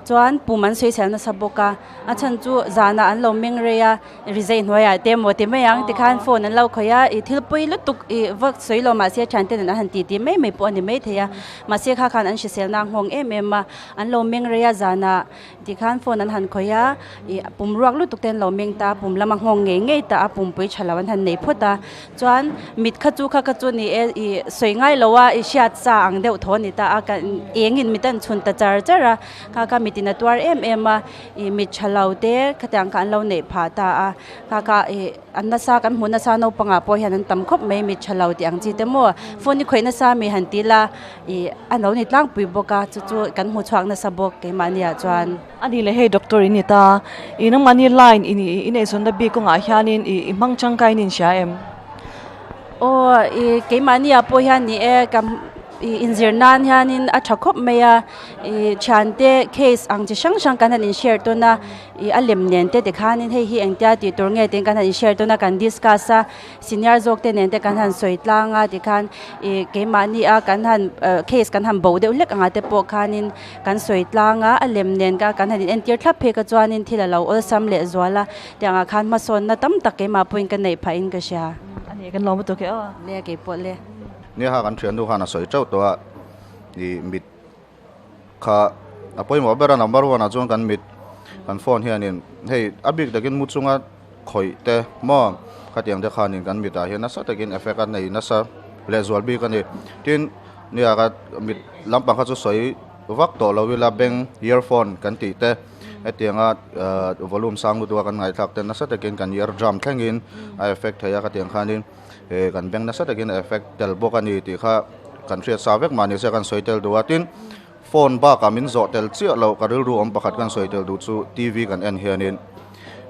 chuan pum an sawisel nasa bawk a. A chhan chu zanah an lo meng rei a, rizai hnuaiah te emaw ti mai ang tikhan phone an lo khawih a, ih thil pawi lutuk ih vak sawi lo mahse thiante nen an han ti ti mai mai pawh a ni maithei a, mahse kha khan an hriselna a nghawng em em a, an lo meng rei a zanah tikhan phone an han khawih a, ih pum ruak lutuk te an lo meng ta a, pum lama nghawng ngei ngei ta a, pumpui tha lo an han nei phawt a, chuan mit kha chu kha kha chu ni e ih sawi ngai lo a ih hriat sa ang deuh thaw a ni ta a, kan engin mit an chhun ta char char a, kha kha mitin a tuar em em a. Ih mit tha lo te khatiang kha an lo neih phah ta a, kha kha ih an nasa kan hmuh nasa naupangah pawh hian an tam khawp mai mit tha lo tih ang chi te maw phone hi khawih nasa mi han ti la ih a lo ni tlangpui bawk a chu chu kan hmu chhuak nasa bawk keimahni ah chuan. A ni leh hei doctor in ni ta, ih nangmahni line i nih i ineizawnna bik kawngah hianin ih i hmang tangkai in inhria em? Aw ih keimahni ah pawh hian ni e ka ih inzir nan hianin a tha khawp mai a. Ih thiante case ang chi hrang hrang kan han in share tawn a ih a lem nen te tikhanin hei hi engtia tih tur nge tiin kan han in share tawn a kan discuss a senior zawk te nen te kan han sawi tlang a tikhan ih keimahni a kan han ah case kan han bo deuh hlek anga te pawh khanin kan sawi tlang a a lem nen kha kan han in entir thlap phei kha chuanin thil a lo awlsam leh zual a tiangah khan hmasawnna tam tak keimah pawhin ka neih phah in ka hria. A ni kan lawm lutuk e aw. Le keipawh le. Nia ha kan thiannu khan a sawi teuh tawh a ih mit. Kha a pawimawh ber a number one ah chuan kan mit kan phone hianin hei a bik takin mu chunga khawih te maw khatiang te khanin kan mitah hian nasa takin effect a nei nasa lehzual bik a ni. Tin nia ka mit lampang kha chu sawi vak tawh lo ila beng earphone kan tih te hetianga volume sang lutuk a kan ngaihthlak te nasa takin kan ear drum thlengin a effect thei a khatiang khanin kan beng nasa takin a effect tel bawk a ni tih kha. kan hriat sa vek mah ni se kan sawi tel duh a. Tin, phone bakah min zawh tel chiah loh ka rilru awm pakhat kan sawi tel duh chu TV kan en hianin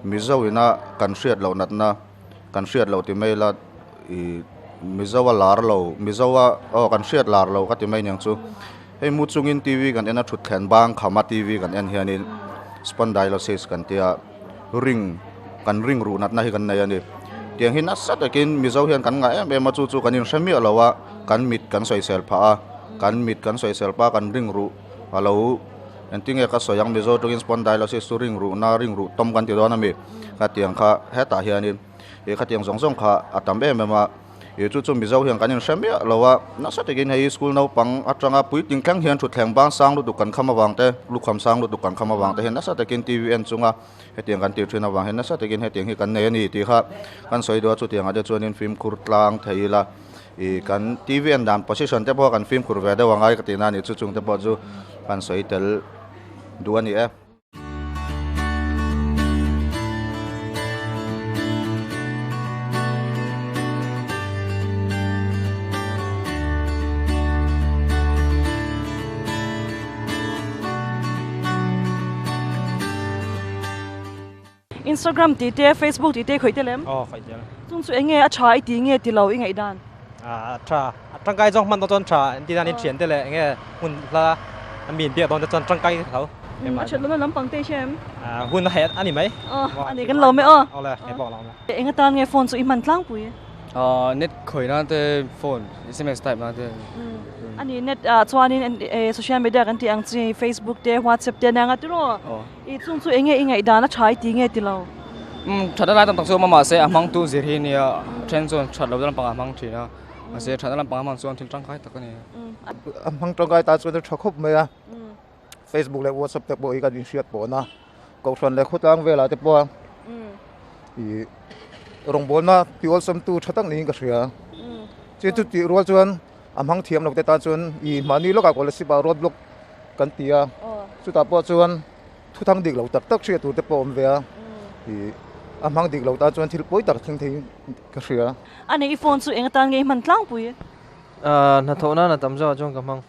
Mizo ina kan hriat loh natna kan hriat loh ti mai ila ih Mizo a lar lo Mizo a aw kan hriat lar loh ka ti mai aniang chu. Hei mu chungin TV kan en a thutthleng bang khama TV kan en hianin spondylosis kan tia ring kan ring ruh natna hi kan nei a ni. Tiang hi nasa takin Mizo hian kan ngah em em a chu chu kan inhre miah lo a kan mit kan sawisel phah a kan mit kan sawisel pah a kan ring ruh a lo engtin nge ka sawi ang Mizo tawngin spondylosis chu ring ruhna ring ruh tawm kan ti dawn a mi khatiang kha hetah hianin ih khatiang zawng zawng kha a tam em em a. Ih chu chu Mizo hian kan inhre miah lo a, nasa takin hei school naupang atanga puitling thleng hian thutthleng bang sang lutuk kan kham avang te, lukham sang lutuk kan kham avang te hian nasa takin TV en chunga hetiang kan tih thin avang hian nasa takin hetiang hi kan nei a ni tih kha kan sawi duh a, chutiangah te chuanin fimkhur tlang thei ila ih kan TV en dan position te pawh kan fimkhur ve deuh angai ka tihna a ni, chu chung te pawh chu kan sawi tel duh a ni e. Instagram tih te Facebook tih te khawih tel em? Aw khawih tel. Chung chu enge a tha i ti nge ti lo i ngaih dan? A tha a tangkai zawng hman dawn chuan tha an tih dan in thian te leh enge hmun hla a mi inbiak dawn te chuan tangkai tho. A that lohna lampang te hi hria em? Hun a heh a ni mai. Aw a ni kan lo mai aw. Aw le hei pawh a lo mai. Eng atan nge phone chu i hman tlangpui? Net khawih nan te phone sms type nan te. A ni net ah chuanin social media kan tih ang chi Facebook te WhatsApp te ania nga tiraw? I chung chu enge i ngaihdan a tha i ti nge ti lo? Umm thatna lai tam tak chu a awm a mahse a hmang tu zir hi nia then chuan that lo lampangah a hmang thin a mahse thatna lampangah a hmang chuan thil tangkai tak a ni. A hmang tangkai ta chuan a tha khawp mai a, Facebook leh WhatsApp te pawh hi kan inhriat pawh na Kohhran leh khawtlang velah te pawh a ih rawngbawlna ti awlsam tu tha tak niin ka hria. Chu chu tih rual chuan a hmang thiam lo te tan chuan ih mahni lawkah scholarship ah road block kan ti a chutah pawh chuan thu thang dik lo tak tak hriat tur te pawh a awm ve a ih a hmang dik lo tan chuan thil pawi tak thleng theiin ka hria. A nei i phone chu eng atan nge i hman tlangpui? Ahh hnathawh nan a tam zawk ah chuan ka hmang.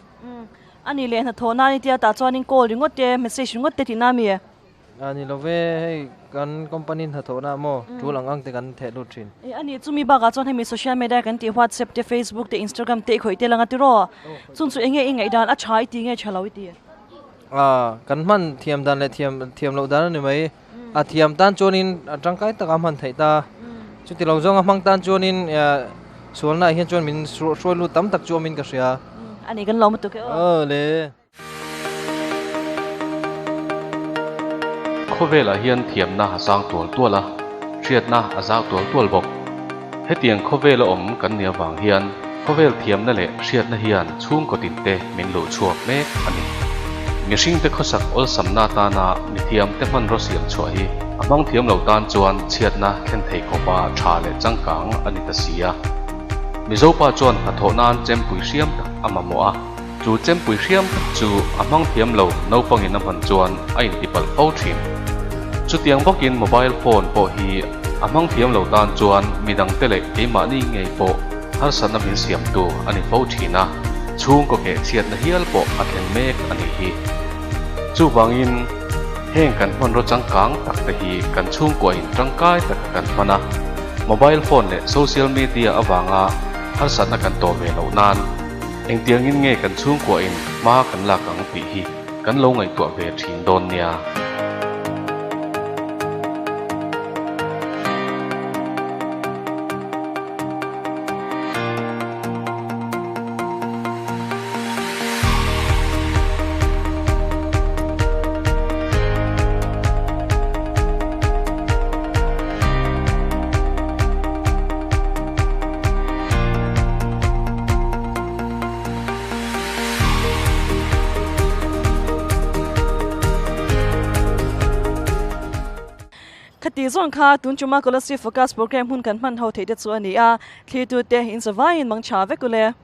A nih leh hnathawh nan i tia tah chuanin call ringawt te message ringawt te tihna mi? A ni lo ve, hei kan company hnathawhna maw tul ang ang te kan theh lut thin. E a nih chumi bakah chuan hemi social media kan tih WhatsApp te Facebook te Instagram te i khawih tel ang a tiraw? Chung chu enge i ngaihdan a tha i ti nge tha lo i ti? A kan hman thiam dan leh thiam thiam loh dan a ni mai. A thiam tan chuanin a tangkai taka hman theih ta. Chuti lo zawnga hmang tan chuanin sualna ah hian chuan min hruai lut tam tak chu awmin ka hria. A ni kan lo matuk e aw. Aw le. Khawvelah hian thiamna a zang tual tual a, hriatna a zau tual tual bawk. Hetiang khawvela awm kan nih avang hian khawvel thiamna leh hriatna hian chhungkaw tinte min luh chhuak mek a ni. Mihringte khawsak awlsamna atana mithiamte hmanraw siam chhuah hi a hmang thiam lo tan chuan chhiatna thlen thei khawpa tha leh changkang a ni ta si a. Mizopa chuan hnathawh nan chempui hriam tak a mamawh a. Chu chempui hriam tak chu a hmang thiam lo naupangin a hman chuan a intipalh fo thin. Chutiang bawkin mobile phone pawh hi a hmang thiam lo tan chuan midangte leh keimahni ngei pawh harsatna min siamtu a ni fo thin a, chhungkaw keh chhiatna hial pawh a thleng mek a nih hi. Chuvangin heng kan hmanraw changkang tak te hi kan chhungkuahin tangkai taka kan hman a, mobile phone leh social media avanga harsatna kan tawh ve loh nan, Engtiangin nge kan chhungkuahin hma kan lak ang tih hi kan lo ngaihtuah ve thin dawn nia. Khati zawn kha tun chuma Kolasib Focus Programme hun kan hman ho theih te chu a ni a, thlir tute in zavaiin mang tha vek ule.